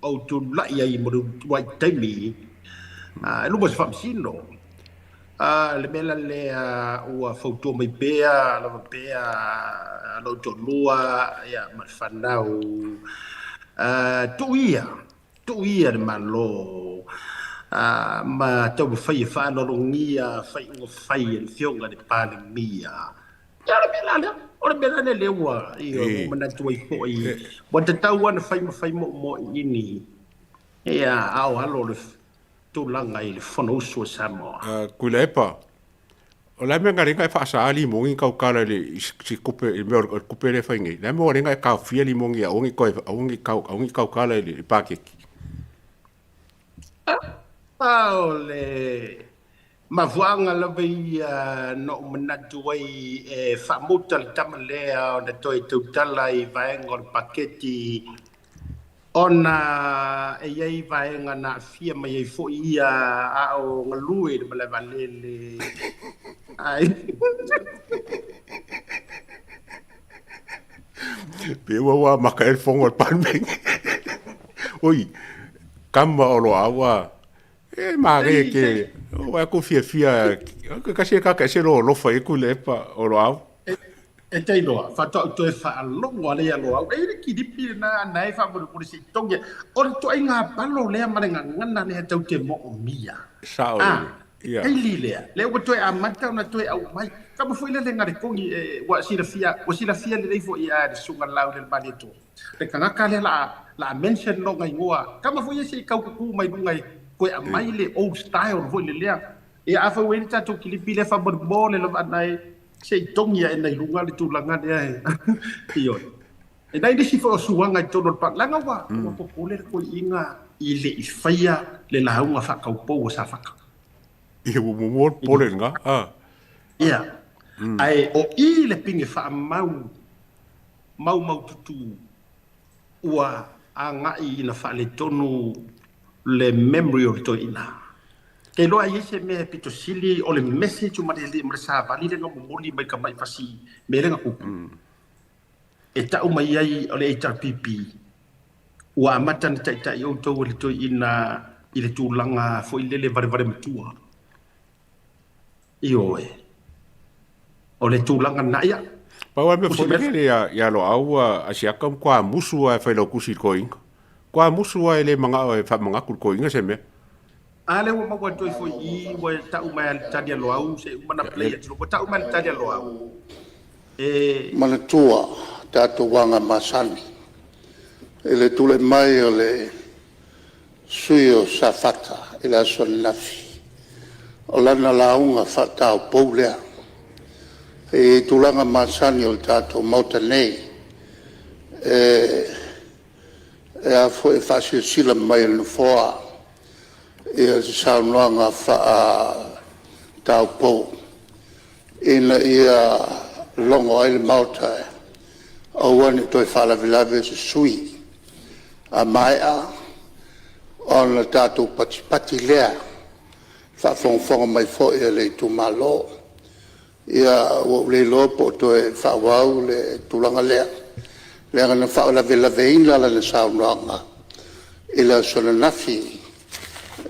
ou tulai ai mo le uluai taimi i luma o se faamasino. Le mea la lea ua fautua mai pea lava pea lou toalua ma le fanau, tuu ia Tuu ia le Malo ma taumafai e faaaloalogia faaiuga fai a le Afioga i le Palemia. Ia, o le mea la lea, o le mea la lea lea ua, ioe, ua ou manatu ai foi, ua tatau lava ona fai ma fai moomoo i ia, a o alo le tulaga i le Fonousu a Samoa. Tuilaepa, O le a mea na lenga e faasa limoni na tautala i le i tupe i le mea o le tupe lea e fai nei? Le a mea ua lenga e taofia limoni aua ne i toe aua ne i tau aua ne i tautala i le paketi? A o le mafuaaga lava ia na ou manatu ai e faamuta le tama lea ona toe tautala i vaega o le paketi Ona e i ai vaega na aafia mai ai foi ia a o galue i le malae vaalele. Ai. Pe ua ua amata ai le fono a le Palemene. Oi, kama o Loau a, e manaia tele. Ua vaai atu fiafia, kasi e kaka ese lou alofa i ai Tuilaepa o Loau. E te iloa, faatoa ou toe faalogo lea ia Loau. E i ai le kilipi lena na e faamolemole se i togi. O le ituaiga palo lea ma le gagana lea tou te moomia. Sao A, lelei. Ia. kaili lea, lea ua toe amata ona toe aumai. Kama foi lele na le kogi e, ua silafia, ua silafia lelei foi e le Susuga Laaulialemalietoa. Le tagata lea la la mention lona igoa. Kama foi ia se i tau tutu mai luga e toe aumai le old style foi le lea. Ia afai ua i ai le tatou kilipi lea faamolemole lava na e se i togi ae i luga le tulaga lea e ioe. E nai nisi foi o suaga i totonu o le pa, leaga ua ua popole le toeaiina i le i faia le lauga faataupou a Safata. Ia ua muamua le popole lena, a. Ia, ae o i le pine faamau maumaututu ua agai ina faaletonu le memory o le toeaina. Ke iloa e i ai se mea e pito sili o le message ma le ma le savali lea na momoli mai tamai fasi mea lea na tupu. E tau mai ai o le HRPP ua amata ona taitai outou e le toeaina i le tulaga foi lele valevale matua. Ioe. O le tulaga lena. Ia. Pau lava le mea foi lele ia Loau Asiata ua matua musu lava e Failautusi i le toeaina. Matua musu lava e le manao e faamanatu i le toeaina se mea. A lea ua maua atu ai foi i i, ua tau mai lava le tali a Loau, se i uma ona play atu, ua tau mai le tali a Loau e. Manatua tatou aga masani i le tulai mai o le sui usufono o Safata i le aso ananafi, o lana lauga faataupou lea. I tulaga masani o le tatou Maota nei, e faasilasila mai e le Nofoa se saunoaga faataupou ina ia logo ai le Maota, aua ne i toe faalavelave se sui usufono. A maea ona tatou patipati lea i le faafogafoga mai foi a le itumalo. Ia, ua ou le iloa po o toe faaauau le tulaga lea, leaga na faalavelaveina lana saunoaga i le aso ananafi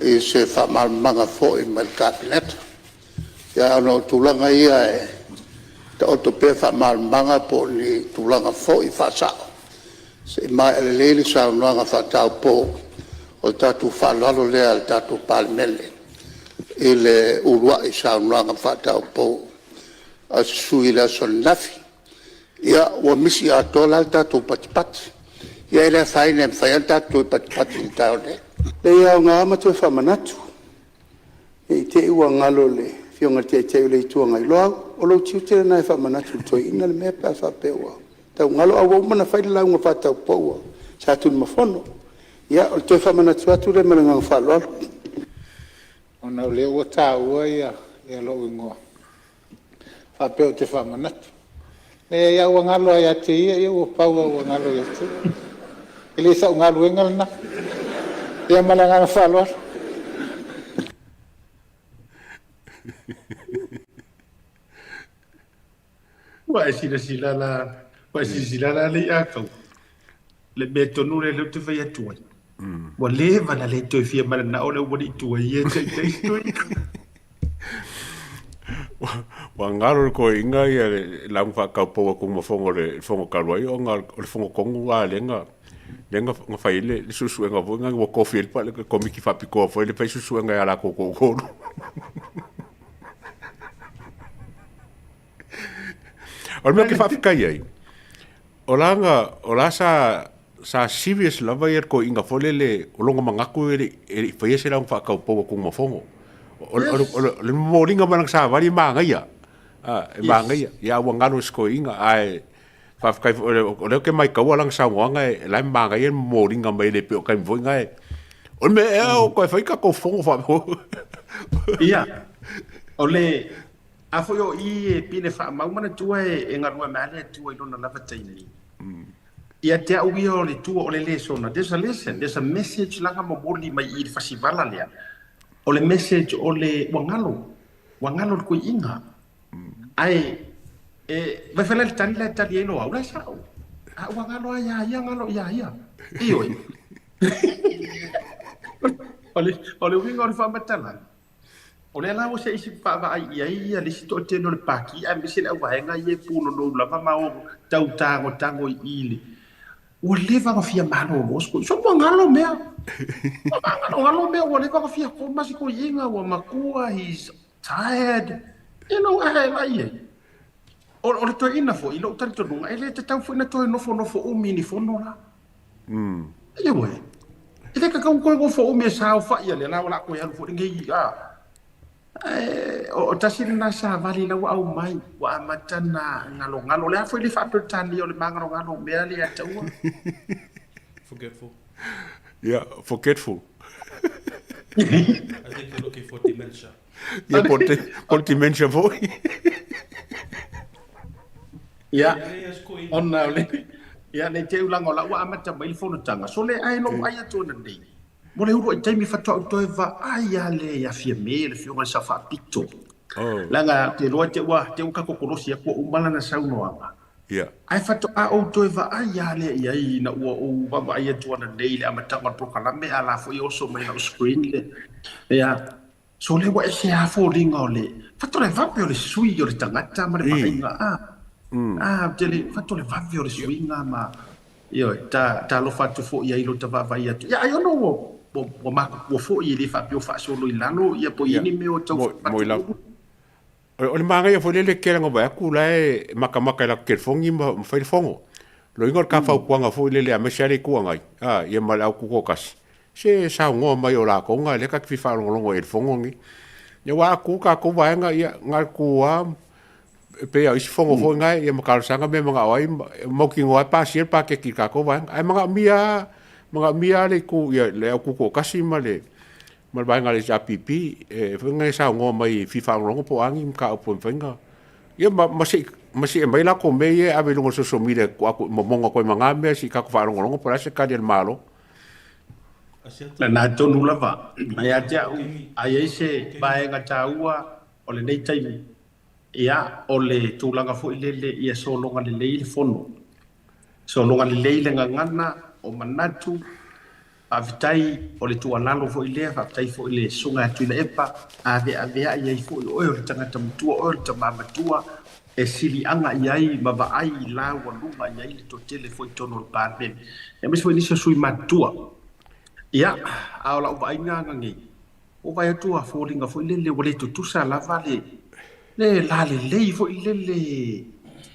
i se faamalamalamaga foi mai le Kapeneta. Ia, ona o tulaga ia e taoto pea faamalamalamaga po o ni tulaga foi faasao se i maea lelei le saunoaga faataupou. O le tatou faaaloalo lea le tatou Palemene i le uluai saunoaga faataupou a se sui usufono i le aso ananafi. Ia, ua misi atoa la le tatou patipati. Ia e le afaina e mafai lava ona tatou toe patipati i le taeao nei. Leai, e aoga lava ma toe faamanatu, ne i te i ua galo i le Afioga i le Taitai o le Itu Agai. Loau, o lou tiute lena e faamanatu i le toeaina le mea pe a faapea ua tau galo, ae ua uma ona fai le lauga faataupou a Satunumafono. Ia, o le toe faamanatu atu lea ma le agaga faaaloalo. Ona o lea ua taua lou igoa faapea ou te faamanatu. Leai a ua galo lava ia te ia, ua pau lava ua galo ia te ia. E le sau galuega lena. Ia ma le agaga faaaloalo. Ua e silasila la, ua e silasila la Leiataua, le mea tonu lea ou te fai atu ai. Ua leva ona le toe fia mananao le aualii tuai ia e taitai toeaiina. Ua galo le toeaina ia le lauga faataupou a Tunumafono i le fono talu ai ona o le fono tonu lava lea na lea na fai ai le suesuega foi lena ua tofi ai le Komiti Faapitoa foi lea e fai suesuega ia latou toatolu. O le mea ou te faafetai ai, o la na, o la sa sa serious lava ia le toeaina foi lele o lona manatu e le i faia se lauga faataupou a Tunumafono. O le momoliga mai o lana savali e manaia, e manaia. Ia a ua galo i si toeaina ae faafetai foi o lea ou te maitaua lana saunoaga o la e manaia le momoliga mai e le pei o taimi foi na e o le mea ea o toe fai tatou fono faapea. Ia, o le a foi o i e pine faamau manatua e galue mai lava le Atua i lona lava taimi. Ia te au ia o le tua o le lesona, there's a lesson, there's a message lana momoli mai i le fasivala lea. O le message o le ua galo, ua galo le toeaina. Ae e vai fai la le tali la e tali ai Loau, la e sao. A ua galo lava ia ia, galo ia ia. Ioe. O le uiga o le faamatalaga. O lea la ua se i vaavaai i ai ia le isi toatele o le Pati aemaise le auvaega ia e punonou lava ma o tau tagotago i i le Ua leva ona fia malolo si toeaina. Ua galo mea. Ua galo mea ua leva ona fia koma si toeaina ua matua he's tired. You know, ae vaai i ai. O le toeaina foi i lou talitonuga e le tatau foi ona toe nofonofo umi i ni fono la. Ioe. E le tatau ona toe nofo umi e saofai a lea la o le a toe alu foi lenei a. Ae o tasi lena savali la ua aumai, ua amata ona galogalo. O le a foi le faa-Peretania o le magalogalo o mea lea ia te ua? Forgetful. Yeah, forgetful. I think you're looking for dementia. Yeah, po o le dementia foi. Ia, ona o le, ia, nei te ulaga o la ua amata mai le fonotaga. So le ae lou ai atu ananei. Mo le uluai taimi faatoa ou toe vaai lava lea ia Fiame, le afioga i le Sao Faapito. Leaga ou te iloa te ua te ua kakokolosi atu ua uma lana saunoaga. Ae faatoa ou toe vaai lava lea i ai ina ua ou vaavaai atu ananei i le amataga o le polokalame a la foi e oso mai i lau screen le ia. So lea ua ese lava foliga o le faatoa le vave o le sui o le tagata ma le vaaiga a. A, ou te le, faatoa le vave o le suiga ma, ioe, ta, talofa atu foi i ai i lota vaavaai atu. Ia, ai ona ua, ua, ua matutua foi, e le faapea ua faasolo i lalo, ia po o i ai ni mea o tau Mo, mo O le manaia foi lele kela na vaai atu la e makamaka i latou telefoni ma fai le fono. Loiga o le ta fautuaga foi lele aemaise lava le Itu Agai a ia ma le au tutoatasi, se saunoa mai o latou na lea ta te fia faalogologo i ai i le fono lenei. Ia aua a tu tatou vaega ia na o le tu lava e pei lava o isi fono foi na ia ma talosaga mea e manao ai ma mautinoa lava e pasia le paketi i le tatou vaega. Ae manaomia lava manaomia lava le itu ia le au tutoatasi ma le ma le vaega a le HRPP e foi na saunoa mai e fia faalogologo po o a ni mataupu e mafai ona ia ma ma sei ma sei aumai latou mea ia e ave i luga o le social media e tuu atu momona atu ai ma na mea se i tatou faalogologo po o le a se tali a le Malo. Lena tonu lava. Ia te au, a i ai se vaega taua o lenei taimi, ia, o le tulaga foi lele ia sologa lelei le fono, sologa lelei le gagana o manatu, Faafetai o le tuualalo foi lea, faafetai foi i le Susuga ia Tuilaepa, aveaveai ai foi o oe o le tagata matua, o oe o le tama matua e siliaga i ai ma vaai i la ua luga i ai le toatele foi i totonu o le Palemene, aemaise foi nisi o sui matutua. Ia, a o lau vaaiga ananei, ua ou vaai atu a foliga foi lele ua le tutusa lava le le lalelei foi lele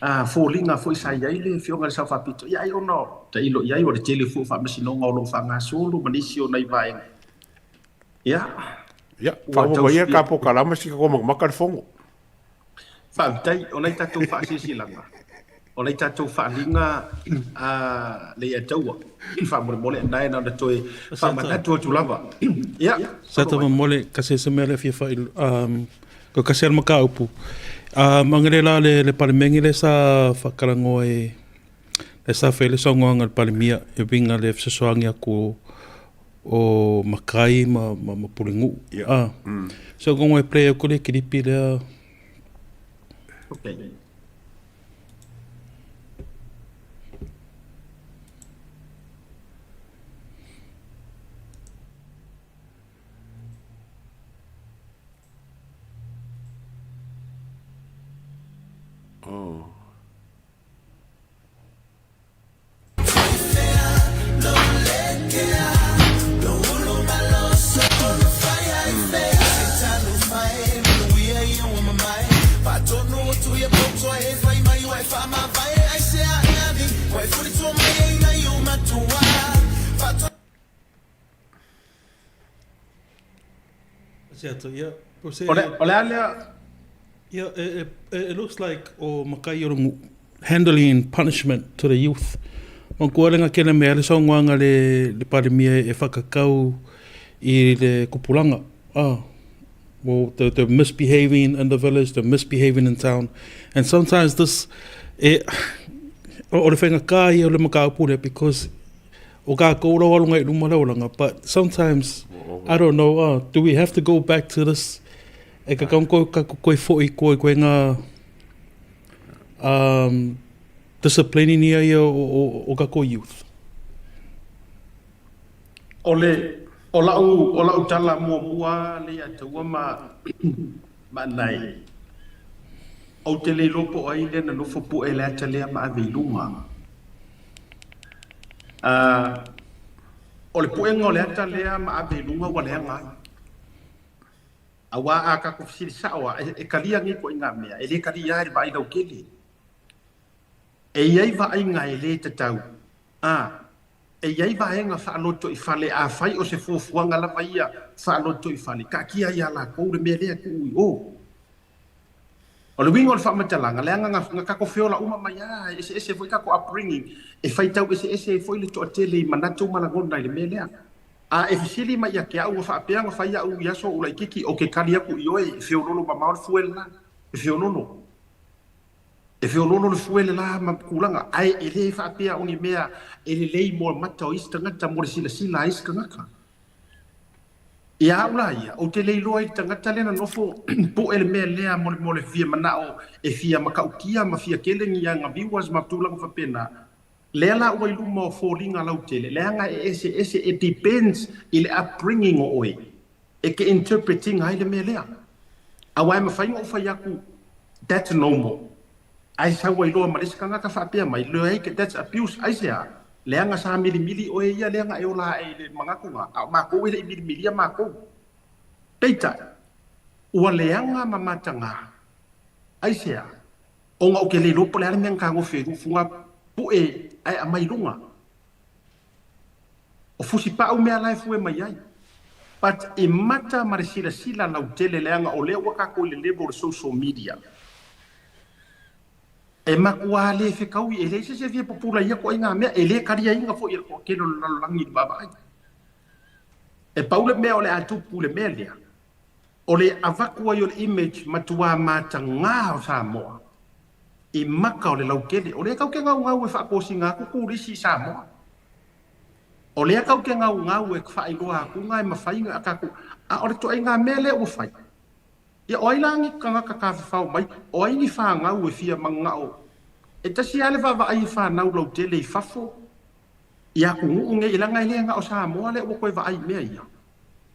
a foliga foi sa i ai le Afioga i le Sao Faapito, ia ai ona tailo i ai o le tele foi o faamasinoga o lo o faagasolo ma nisi o nai vaega. Ia, Ia, ua faauma mai ia le ta polokalame se i tatou matamata le fono. Faafetai, o nai tatou faasilasilaga, o nai tatou faaaliga a Leiataua, faamolemole na e na ona toe faamanatu atu lava. Ia, Sa ta momole kasi se mea le fia fai ko kasi al makaupu. Angele la le le palemenge le sa whakarangoa e le sa whai le saungoanga le palemia e winga le fesoasoani aku o Makai ma ma, ma Pulenuu. Yeah. Ah. So ko ngoi play aku le kilipi lea. Okay. Oh. O le a lea? Yeah, it, it, it looks like o makai o ngu handling punishment to the youth. Ma kua lenga kele mea le saungoanga le, le palemia e whakakau i le kupulanga. Ah, well, the, the misbehaving in the village, the misbehaving in town. And sometimes this, e, o, o le whainga kā ia o le makaupu lea, because o kākou lau alonga i luma le olaga, but sometimes, I don't know, do we have to go back to this? E ka kau koe ka koe fo'i koe koe ngā um, disciplining ia ia o, o, o kākou youth. O le, O lau, o lau tala muamua lea ia taua ma ma anae, ou te le iloa po o ai lea na nofo pue le ata lea ma ave i luga. Uh, o le puega o le ata lea ma ave i luga ua leaga ai. Aua a tatou fesili sao lava, e, e kalia nei ituaiga mea, e le kalia ai le vaai lautele. E i ai vaaiga e le tatau, a, e i ai vaega faalotoifale, afai o se fuafuaga lava ia faalotoifale, taatia ia latou le mea lea e tuu i o. O le uiga o le faamatalaga, leaga na, na tatou feola uma mai lava, e eseese foi tatou upbringing, e faitau eseese ai foi le toatele i manatu ma lagona i le mea lea. A e fesili mai ia te au ua faapea ona fai au i aso ou laitiiti, ou te tali atu i oe, e feololo mamao le fue le la, e feololo. E feololo le fue le la ma tulaga, ae e le faapea o ni mea e lelei mo mata o isi tagata, mo le silasila a isi tagata. Ia au la ia, ou te le iloa i le tagata lea na nofo pue le mea lea mo le, mo le fia manao e fia matautia ma fia tele ni ana viewers ma tulaga faapena. Lea la ua i luma o foliga lautele, leaga e eseese, it depends i le upbringing o oe e ke interpret ina ai le mea lea. Aua e mafai ona ou fai atu that's normal, ae sau ai loa ma le isi tagata faapea mai, leai that's abuse, aisea? Leaga sa milimili oe ia leaga e ola ae i le manatu na, a o matou e le i milimilia matou. Peitai, ua leaga ma mataga, aisea? Ona ou te le iloa po o le a le mea na tagofi ai lou fuga pue ae aumai i luga. O fusipau mea la e fue mai ai. But e mata ma le silasila lautele leaga o lea ua tatou i le level o le social media. E matua le fetaui, e leai se isi e fia pupula i ia ituaiga mea, e le taliaina foi e le toatele o le lalolagi i le vaavaai. E pau le mea o le a tupu i le mea lea, O le avatu ai o le image matua matagā o Samoa i maka o le lautele. O lea kau ke gaugau e faatosina atu turisi i Samoa. O lea kau ke gaugau e faailoa atu ga e mafai a tatou. A o le toaiga mea lea ua fai, ia o ai la ni tagata tafafao mai, o ai ni fanau e fia manao e tasi lava le vaavaai e fanau lautele i fafo i atunuu nei, leaga e le na o Samoa lea ua toe vaai i mea ia.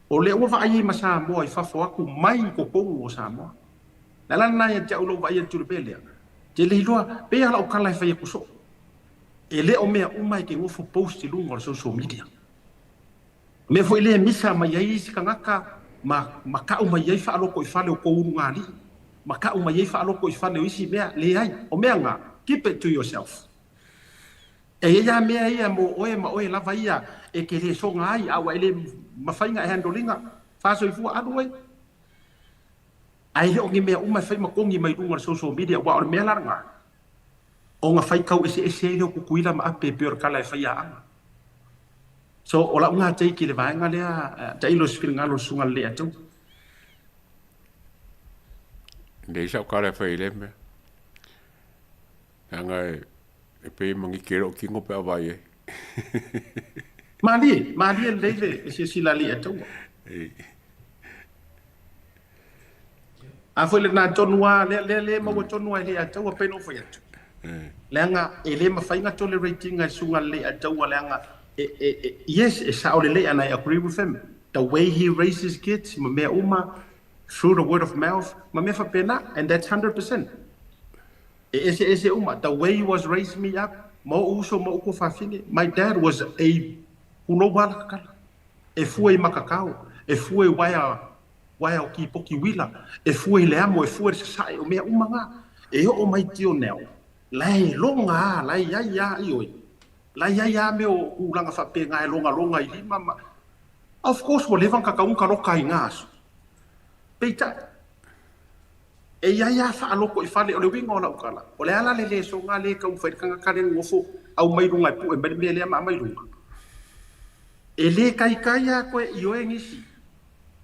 O lea ua vaai ai ma Samoa i fafo atu mai i totonu o Samoa. O le ala lena ia te au lou vaai atu i le mea lea, te le iloa, pei lava lau tala e fai atu soo, e le o mea uma e te nofo post i luga o le social media. O mea foi lea e misa mai ai isi tagata ma matau mai ai faalotoifale o tou ulugalii, matau mai ai faalotoifale o isi mea, leai. O mea na, keep it to yourself. E i ai lava mea ia mo oe ma oe lava ia e te le soga ai, a ua e le mafai na e handle ina, faasoifua alu oe. Ae le o ni mea uma e fai ma togi mai luga o le social media, aua o le mea la lena, ona faitau eseese ai lea o Tutuila ma Ape e pei o le tala e fai ia Aga. So, o lau na take i le vaega lea, tailo i se finagalo o le Susuga Lelei Atua. Leai sau tala e fai i lea mea. Leaga e e pei e magiki ai lou tino pe a vaai ai. Malie, malie lelei le silasila a Leiataua. A foi lena tonu lava, lea, lea, lea e maua tonu lava e Leiataua pei ona ou fai atu. Leaga e le mafai ona tolerate ina e le susuga a le Leiataua leaga e, e, e, yes, e sao lelei and I agree with him. The way he raises kids ma mea uma through the word of mouth ma mea faapena and that's 100%. E eseese uma, the way he was raised me up, ma oʻu uso ma oʻu tuafafine, my dad was a pulou alakakala, e fua i makakao, e fua i waea, waea o kipoki uila, e fua i le amo, e fua i le sasae, o mea uma na, e oo mai tioneo, la e loga a, la e iai a i oe, la e iai a mea o tulaga faapena e logaloga i lima ma, of course ua leva ona tatau ona taloka i na aso, peitai, E i ai a faalotoifale, o le uiga o lau tala, o le a la le lesoga lea e taumafai le tagata lea e nonofo aumai luga e pue mai le mea lea ma aumai luga? E le taitai a toe ioe nisi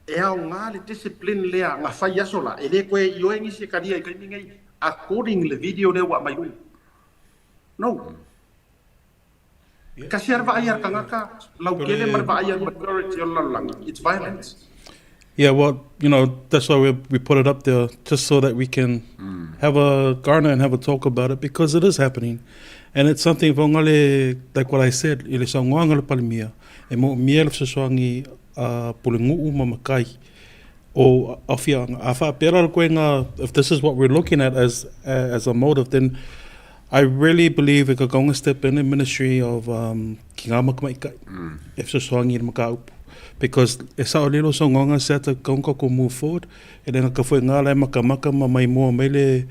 e aoga le discipline lea na fai aso la, e le toe ioe nisi e talia i taimi nei according le video lea ua aumai luga. No. E tasi a le vaai a le tagata lautele ma le vaai a le majority o le lalolagi. It's violence. Yeah, well, you know, that's why we, we put it up there, just so that we can mm. have a garner and have a talk about it, because it is happening. And it's something, like what I said, i le saunoaga le Palemia, E moomia le fesoasoani a Pulenuu ma matai o afioaga. A faapea la le koena, if this is what we're looking at as as a motive, then I really believe e tatau ona step in le Ministry of um, Tina ma Tamaitai e fesoasoani i le mataupu. Because e sao lilo saunoaga se ata tatau ona tatou move forward, e le gata foi i lena la e matamata ma maimoa mai le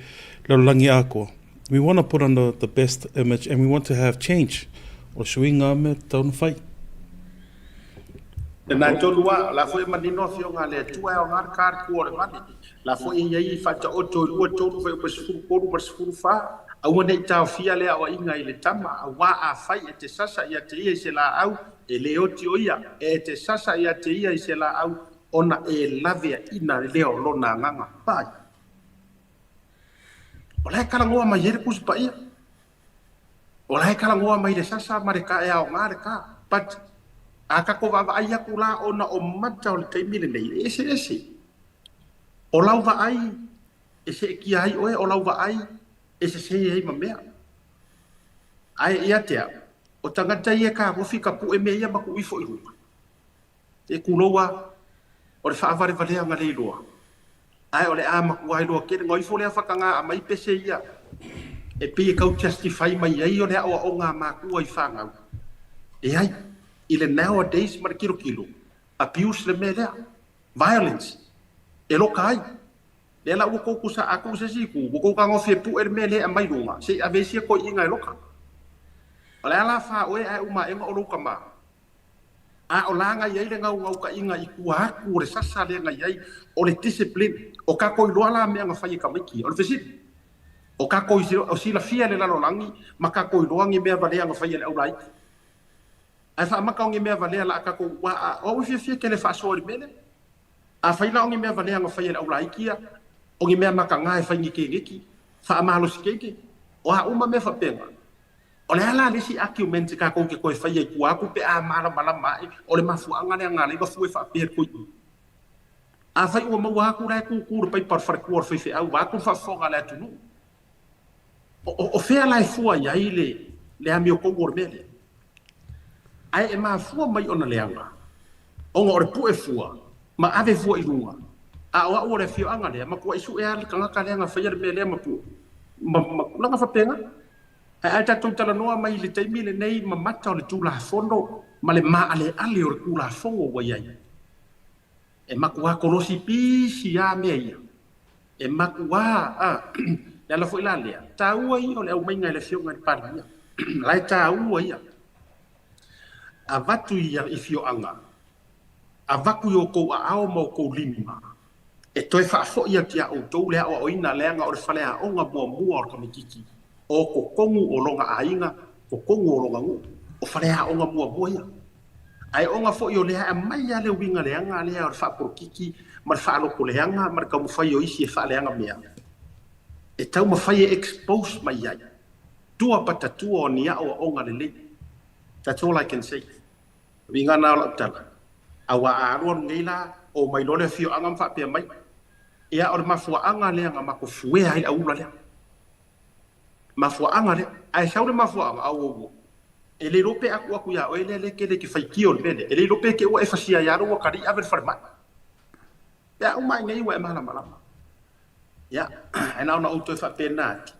lalolagi atoa. We want to put on the, the best image and we want to have change. O le suiga mea tatau ona fai. Lena tonu a, o la foi e manino Afioga a le Atua e aoga le ka le tua o le vale. La foi e i ai i faataoto i 2, 3, fuaiupu 13 ma le 14, Aua ne i taofia le aoaiga i le tama, auā afai e te sasa ia te ia i se laau, e le oti o ia, e te sasa ia te ia i se laau, ona e laveaina lea o lona agaga. Vaai. O la e talanoa mai ai le Tusi Paia. O la e talanoa mai le sasa ma le ka e aoga le ka. But, a tatou vaavaai atu la ona o mata o le taimi lenei, e eseese. O lau vaai e seetia ai oe, o lau vaai e sese ai ma mea. Ae ia te au, o tagata ia e tagofi ka pue mea ia ma tuu ifo i luga. E kulou a, o le faavalevaleaga le iloa. Ae o le a matua iloa tele na ifo lea whakangā a mai pese ia e pei e kau justify mai ai o le aoaoga a makua i whanau. E ai, i le nowadays ma le kilokilo, abuse le mea lea, violence, e loka ai. Lea la ua kou kusa a kou se isi itu, ua kou tagofi e pue le mea lea e aumai luga, se i ave ai sia toeaiina e loka. O le a la fa oe ae uma aʻega o lou tama? A o la na i ai le naunautaiga i tua atu o le sasa lea na i ai, o le discipline. O tatou iloa la mea na fai e tamaiti ia. O le fesili, o tatou o silafia e le lalolagi ma tatou iloa ni mea valea na fai e le aulaiti? Ae faamata o ni mea valea la a tatou, ua a, o au e fiafia tele e faasoa i le mea lea. Afai la o ni mea valea na fai e le aulaiti ia, o ni mea mataga e fai neke neki, faamalosi keke, o a uma mea faapena, O le a la le isi argument tatou te toe faia i tua atu pe a malamalama ae o le mafuaaga lea na ala ai ona fue faapea le toeaina? Afai ua maua atu la e tūtū le paipa o le faletua o le faifeau vaeatu le faafofoga a le atunuu, o fea la e fua i ai le le amiotonu o le mea lea? Ae e mafua mai ona leaga ona o le pue fua ma ave fua i luga, a o au o le afioaga lea, matuai sue lava le tagata lea na faia le mea lea ma pue ma tulaga faapena. Ae a tatou talanoa mai i le taimi lenei ma mata o le Tulafono ma le maaleale o le Tulafono ua i ai, e matua kolosi pisi lava mea ia. E matua, a, le ala foi la lea, taua ia o le aumaiga e le Afioga i le Palemia. La e taua ia. Avatu i afioaga, avatu i outou aao ma outou lima, E toe faafoi atu iā outou le aoaoina leaga o le faleaoga muamua o le tamaitiiti, o totonu o lona aiga, totonu o lona nuu, o faleaoga muamua ia. Ae ona foi o lea e aumai lava le uiga leaga lea o le faapolokiki ma le faaloto leaga ma le taumafai o isi e faaleaga mea, e taumafai e expose mai ai tua patatua o ni aoaoga lelei. That's all I can say. Uiga na o lau tala, aua a alualu nei la, omai loa le afioaga ma faapea mai, Ia, o le mafuaaga lea na matou fuea ai le aula lea. Mafuaaga lea. Ae sau le mafuaaga, auauo, e le iloa pe a tuu atu ia oe lea lea e tele e te faitio i le mea lea, e le iloa pe te i ua e fasia ai lava lou atalii ave i le falemai. Pe a uma ai nei ua e malamalama. Ia, ae na ona ou toe faapena atu,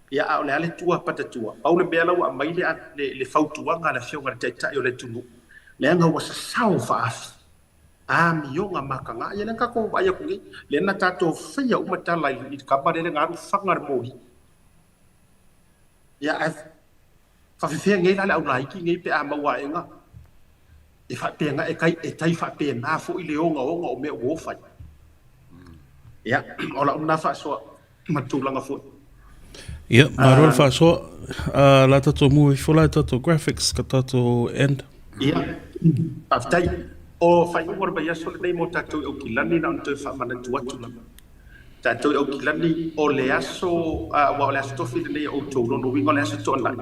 ia, a o le a le tua patatua, pau le mea la ua aumai le, le, le fautuaga a le Afioga i le Taitai o le atunuu, leaga ua sasao faaafi, amioga mataga. Ia lea na tatou vaai atu nei, lea na tatou faia uma tala i, i le tama lea na alu faga le moli. Ia, ae faafefea nei la le aulaiti nei pe a maua aega e faapena, e tai, e tai faapena foi le ogaoga o mea ua fai. Ia, o lau lena faasoa ma le tulaga foi. Ia, malo le faasoa. Uh, la tatou move ifo la tatou graphics ka tatou end. Ia, faafetai. O faaiuga o le vaiaso lenei mo tatou i Aukilani na ona toe faamanatu atu lava. Tatou i Aukilani, o le aso, aua o le aso tofi lenei a outou, lona uiga o le aso Toonai.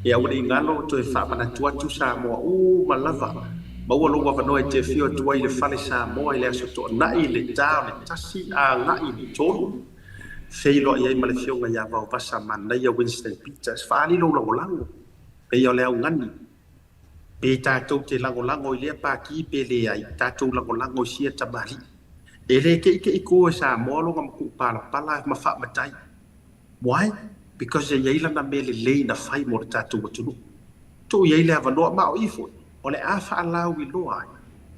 Ia aua ne i galo toe faamanatu atu Samoa uma lava, maua lou avanoa e te afio atu ai i le fale Samoa i le aso Toonai i le ta o le 1 agai i le 3, feiloai ai ma le Afioga ia Vaovasa Manaia Winston Peters. Faaali lou lagolago, pei o le augani. Pe tatou te lagolago i lea Pati pe leai, tatou lagolago i sia tamalii. E le keʻikeʻi to e Samoa lona matuʻu palapala ma faamatai. Why? Because e i ai lana mea lelei na fai mo le tatou atunuu. Tuu i ai le avanoa ma o i foi, o le a faalauiloa ai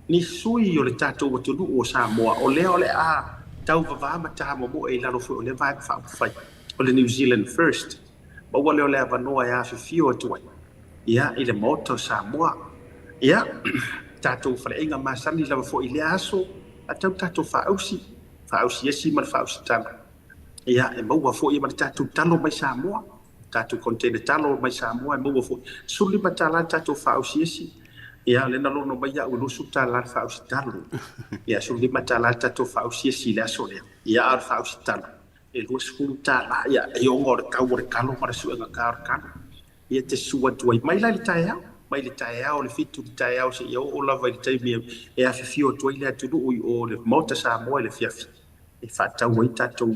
ni sui o le tatou atunuu o Samoa o lea o le a tauvavā ma tamomoe i lalo foi o lea vaega faaupufai o le New Zealand First. Maua lea o le avanoa e afifio atu ai ia i le Maota o Samoa. Ia, tatou faleaiga masani lava foi i lea aso, a tau tatou faaausi, faaausiasi ma le faaausi talo. Ia, e maua foi ma le tatou talo mai Samoa, tatou container talo mai Samoa e maua foi. $15 le tatou faaausiasi. Ia, lea na lono mai au e $20 le faaausi talo. Ia, $15 le tatou faaausiasi i le aso lea. Ia, a o le faaausi talo, e $20. Ia, e ona o le tau o le talo ma le suega ta o le talo. Ia, te susu atu ai. Mai la i le taeao, mai le taeao, le 7 i le taeao seia oo lava i le taimi e afifio atu ai le atunuu i o le Maota Samoa i le afiafi e faatau ai tatou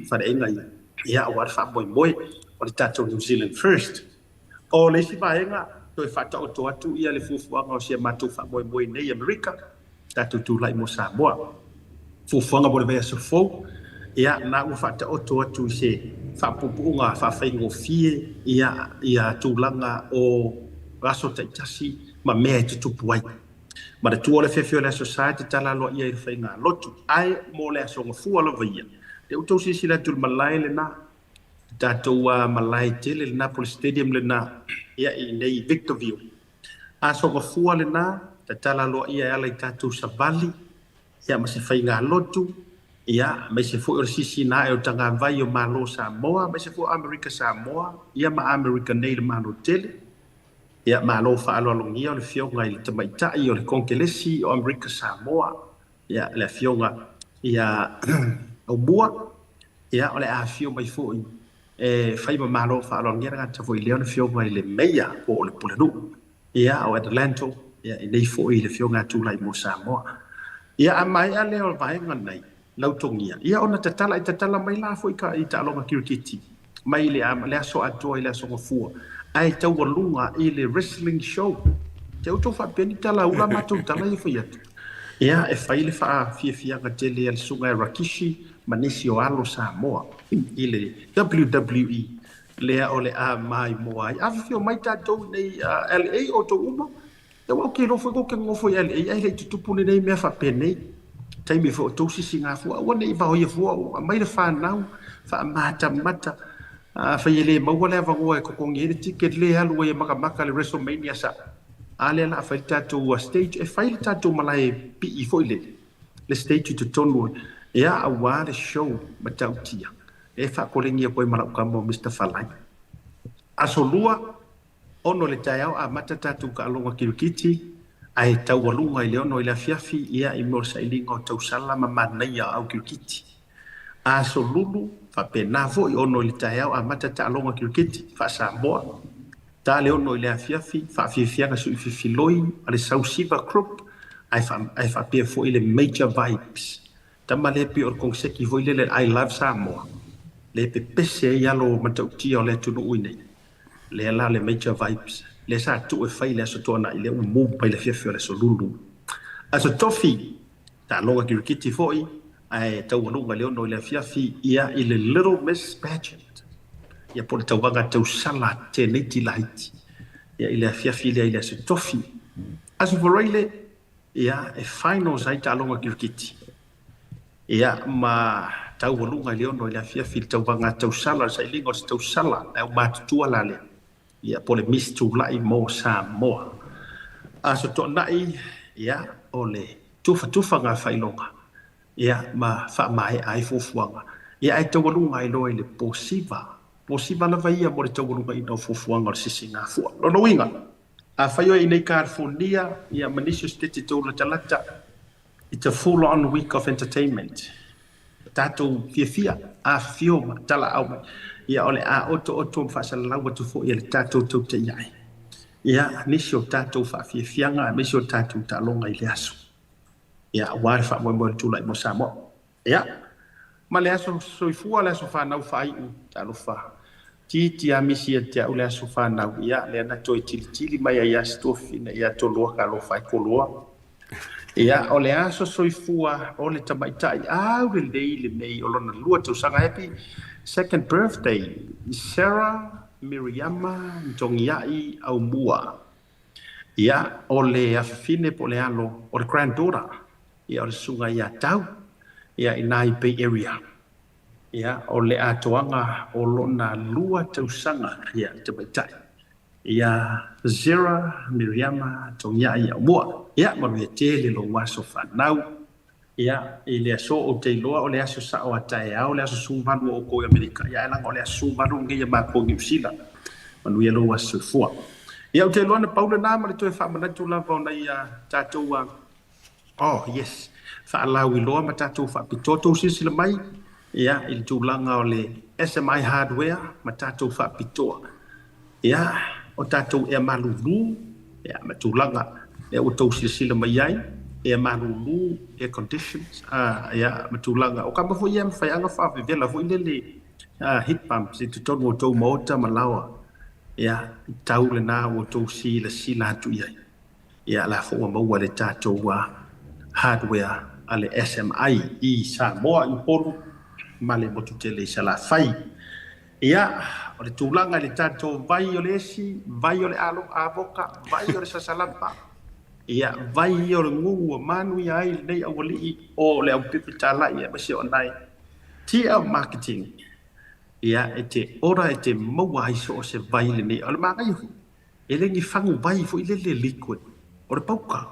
faleaiga ia, ia aua le faamoemoe o le tatou New Zealand First. O le isi vaega, toe faataoto atu ia le fuafuaga o si a matou faamoemoe nei i Amerika, tatou tulai mo Samoa. Fuafuaga mo le vaiaso fou, ia, na ua faataoto atu i se faapuupuuga faafaigofie ia ia tulaga o aso taitasi ma mea e tutupu ai. Manatua o le afiafi o le Aso Sa e tatala aloaia ai le faigalotu, ae mo le Aso Gafua lava ia, lea ua tou silasila atu i le malae lena, le tatou malae tele lena po o le stadium lena, ia i inei i Victorville. Aso Gafua lena, tatala aloaia e ala i tatou savali, ia ma se faigalotu, ia, aemaise foi o le sisina ae o tagavai o Malo Samoa, aemaise foi o Amerika Samoa, ia ma Amerika nei i le Malo tele. Ia, malo faaaloalogia o le Afioga i le Tamaitai o le Konkelesi o Amerika Samoa, ia, le Afioga ia Aumua, ia, o le a afio mai foi e fai ma malo faaaloalogia le gata foi lea o le Afioga i le Meia po o le Pulenuu, ia, o Adelanto, ia, i nei foi le Afioga ia Tulai mo Samoa. Ia, a maea lea o le vaega nei, lautogia, ia ona tatala, e tatala mai la foi ka, i taaloga kirikiti, mai le, le aso atoa i le aso Gafua, ae taualuga i le wrestling show. Te outou faapea ni tala ula matou tala ia fai atu. Ia, e fai le faafiafiaga tele a le susuga ia Rakishi ma nisi o alo Samoa i le WWE lea o le a maimoa ai. Afifio mai tatou i nei LA outou uma, Aua ou te iloa foi tou te nonofo i LA ae le i tutupu lenei mea faapenei. Taimi foi o tou sisiga fua, aua ne i vaoia fua, aumai le fanau, faamatamata. Afai e le maua le avanoa e totogi ai le ticket le alu ai e matamata le WrestleMania sa. A lea la a fai le tatou stage, e fai le tatou malae pii foi lele, le stage i totonu ia aua le show matautia e faakoleni atu ai ma lau tama o Mister Falai. Aso Lua, 6 i le taeao amata tatou taaloga kirikiti, ae taualuga i le 6 i le afiafi, ia, i mea o le sailiga o tausala ma manaia o au kirikiti. Aso Lulu, faapena foi, 6 i le taeao amata taaloga kirikiti, faa-Samoa, ta le 6 i le afiafi, faafiafiaga suififiloi ma le Sausiva Group, ae, ae faapea foi le Major Vibes. Tama lea pei o le koneseti foi lele I Love Samoa, lea e pepese ai alo matautia o le atunuu i nei. Lea la le Major Vibes lea sa tuu e fai le Aso Toonai lea ua move mai le afiafi o le Aso Lulu. Aso Tofi, taaloga kirikiti foi ae taualuga i le 6 i le afiafi ia i le Little Miss Pageant ia po o le tauvaga tausala teneiti laiti ia i le afiafi lea i le Aso Tofi. Aso Faraile, ia e finals ai taaloga kirikiti. Ia, ma taualuga i le 6 i le afiafi le tauvaga tausala, le sailiga o se tausala, le aumatutua la lea, ia, po o le Miss Tulai mo Samoa. Aso Toonai, ia, o le tufatufaga faailoga, ia, ma faamaea ai fuafuaga, ia, ae taualuga ai loa i le po 9, po 9 lava ia mo le taualugaina o fuafuaga o le sisigafua. Lona uiga, afai oe i nei Kalifonia, ia, ma nisi o setete tou latalata, It's a full on week of entertainment. Tatou fiafia, afifio ma talaau mai. Ia, o le a otooto ma faasalalau atu foi e le tatou tautai ae. Ia, nisi o tatou faafiafiaga aemaise o tatou taaloga i le aso. Ia, aua le faamoemoe o le tulai mo Samoa. Ia, ma le aso soifua, le aso fanau faaiu, talofa. Titi a misi ia te a'u le aso fanau, ia, lea na toe tilitili mai ai ia se tofi ina ia toloa ka alofa ai koloa. Ia, o le aso soifua o le tamaitai aulelei lenei o lona lua tausaga. Happy second birthday, Sarah Miriama Ntogia'i Aumua. Ia, o le afafine po o le alo o le granddaughter, ia, o le susuga ia Tau, ia, i na i Bay Area. Ia, o le atoaga o lona lua tausaga, ia, le tamaitai, ia Zera Miriama Togiai Aumua. Ia, manuia tele lou aso fanau. Ia, i le aso ou te iloa o le aso sao a taeao, le aso 18 o oukou i Amerika, ia, ae leaga o le aso 18 lenei ia makou i Niu Sila. Manuia lou aso soifua. Ia, ou te iloa na pau lena ma le toe faamanatu lava o nai a tatou a Oh, yes. Faalauiloa ma tatou faapitoa. Tou silasila mai, ia, i le tulaga o le SMI Hardware ma tatou faapitoa. Ia, o tatou ea malulu, ia, ma tulaga lea ua tou silasila mai ai, ea malulu, air conditions, ah, ia, ma tulaga. O kama foi ia mafai lava ona faavevela foi lele, ah, heat pumps i totonu o tou maota ma laoa. Ia, tau lena ua tou silasila atu i ai. Ia la foi ua maua le tatou hardware a le SMI i Samoa i Upolu ma le motu tele i Salafai. Ia, o le tulaga i le tatou vai o le esi, vai o le alo avoka, vai o le sasalapa, ia, vai ia o le gū ua manuia ai lenei aualii o le aupepetalai aemaise o nai TL Marketing. Ia, e te ora e te maua ai so o se vai lenei. O le manaia foi, E le ni fagu vai foi lele liquid, o le pauka.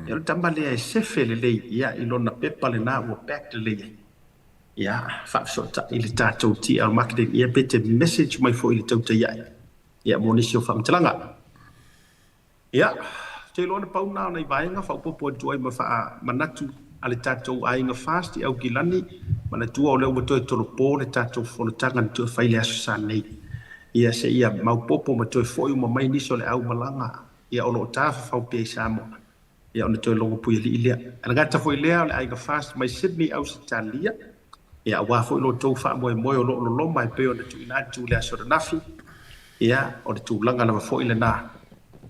Ia o le tama lea e sefe lelei ia i lona pepa lena ua pack lelei ai. Ia, faafesootai le tatou TL Marketing ia pe te message mai foi i le tautai ae ia mo nisi o faamatalaga. Ia, ou te iloa na pau na o nai vaega faaopoopo atu ai ma faamanatu a le tatou aiga Fast i Aukilani, manatua o lea ua toe tolopo le tatou fonotaga na toe fai i le Aso Sa nei. Ia seia maopoopo ma toe foi uma mai nisi o le aumalaga ia o lo o tafafao pea i Samoa, ia ona toe logo puialii lea. E le gata foi lea, o le aiga Fast mai Sydney, Ausetalia, ia aua foi lo outou faamoemoe o lo o loloma e pei ona tuuina atu i le aso ananafi, ia o le tulaga lava foi lena,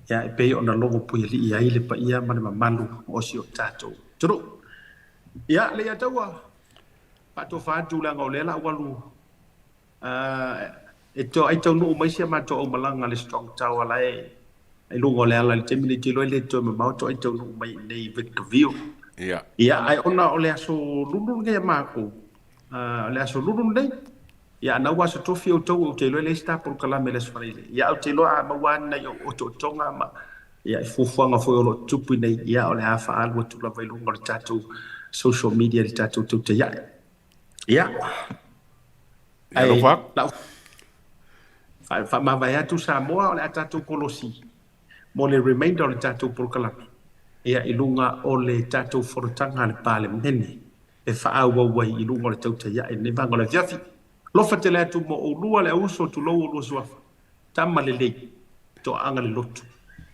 ia e pei ona logo puialii ai le paia ma le mamalu o si o tatou atunuu. Ia, Leiataua, faatofa atu leaga o lea la ua alu E to ai taunuu mai si a matou aumalaga le Strong Tower la e i luga o le ala i le taimi nei, te iloa e le toe mamao to ai taunuu mai i inei i Victorville. Ia. Ia, ae ona o le aso lulu lenei a makou, o le aso lulu lenei, ia ana ua aso tofi outou, ou te iloa e leai se ta polokalame i le aso Faraile. Ia, ou te iloa a maua lava ni nai ou otootoga ma ia i fuafuaga foi o lo o tutupu i inei, ia o le a faaalu atu lava i luga o le tatou social media i le tatou tautai ae. Ia. Ia alofa atu. Lau faamavae atu Samoa o le a tatou kolosi mo le remainder o le tatou polokalame ia i luga o le tatou fonotaga a le Palemene e faaauau ai i luga o le tautai ae i lenei vaega o le afiafi. Alofa tele atu mo oulua le auuso tulou oulua suafa. Tama lelei, toaaga le lotu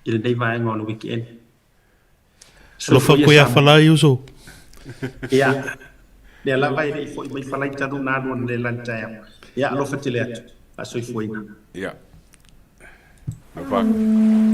i lenei vaega o le weekend. Alofa Soifua ia koe a Samoa. Falai uso. Ia, lea lava e le i foi mai Falai talu na alu ana le la le taeao. Ia, alofa tele atu. Faasoifuaina. Ia. Alofa atu.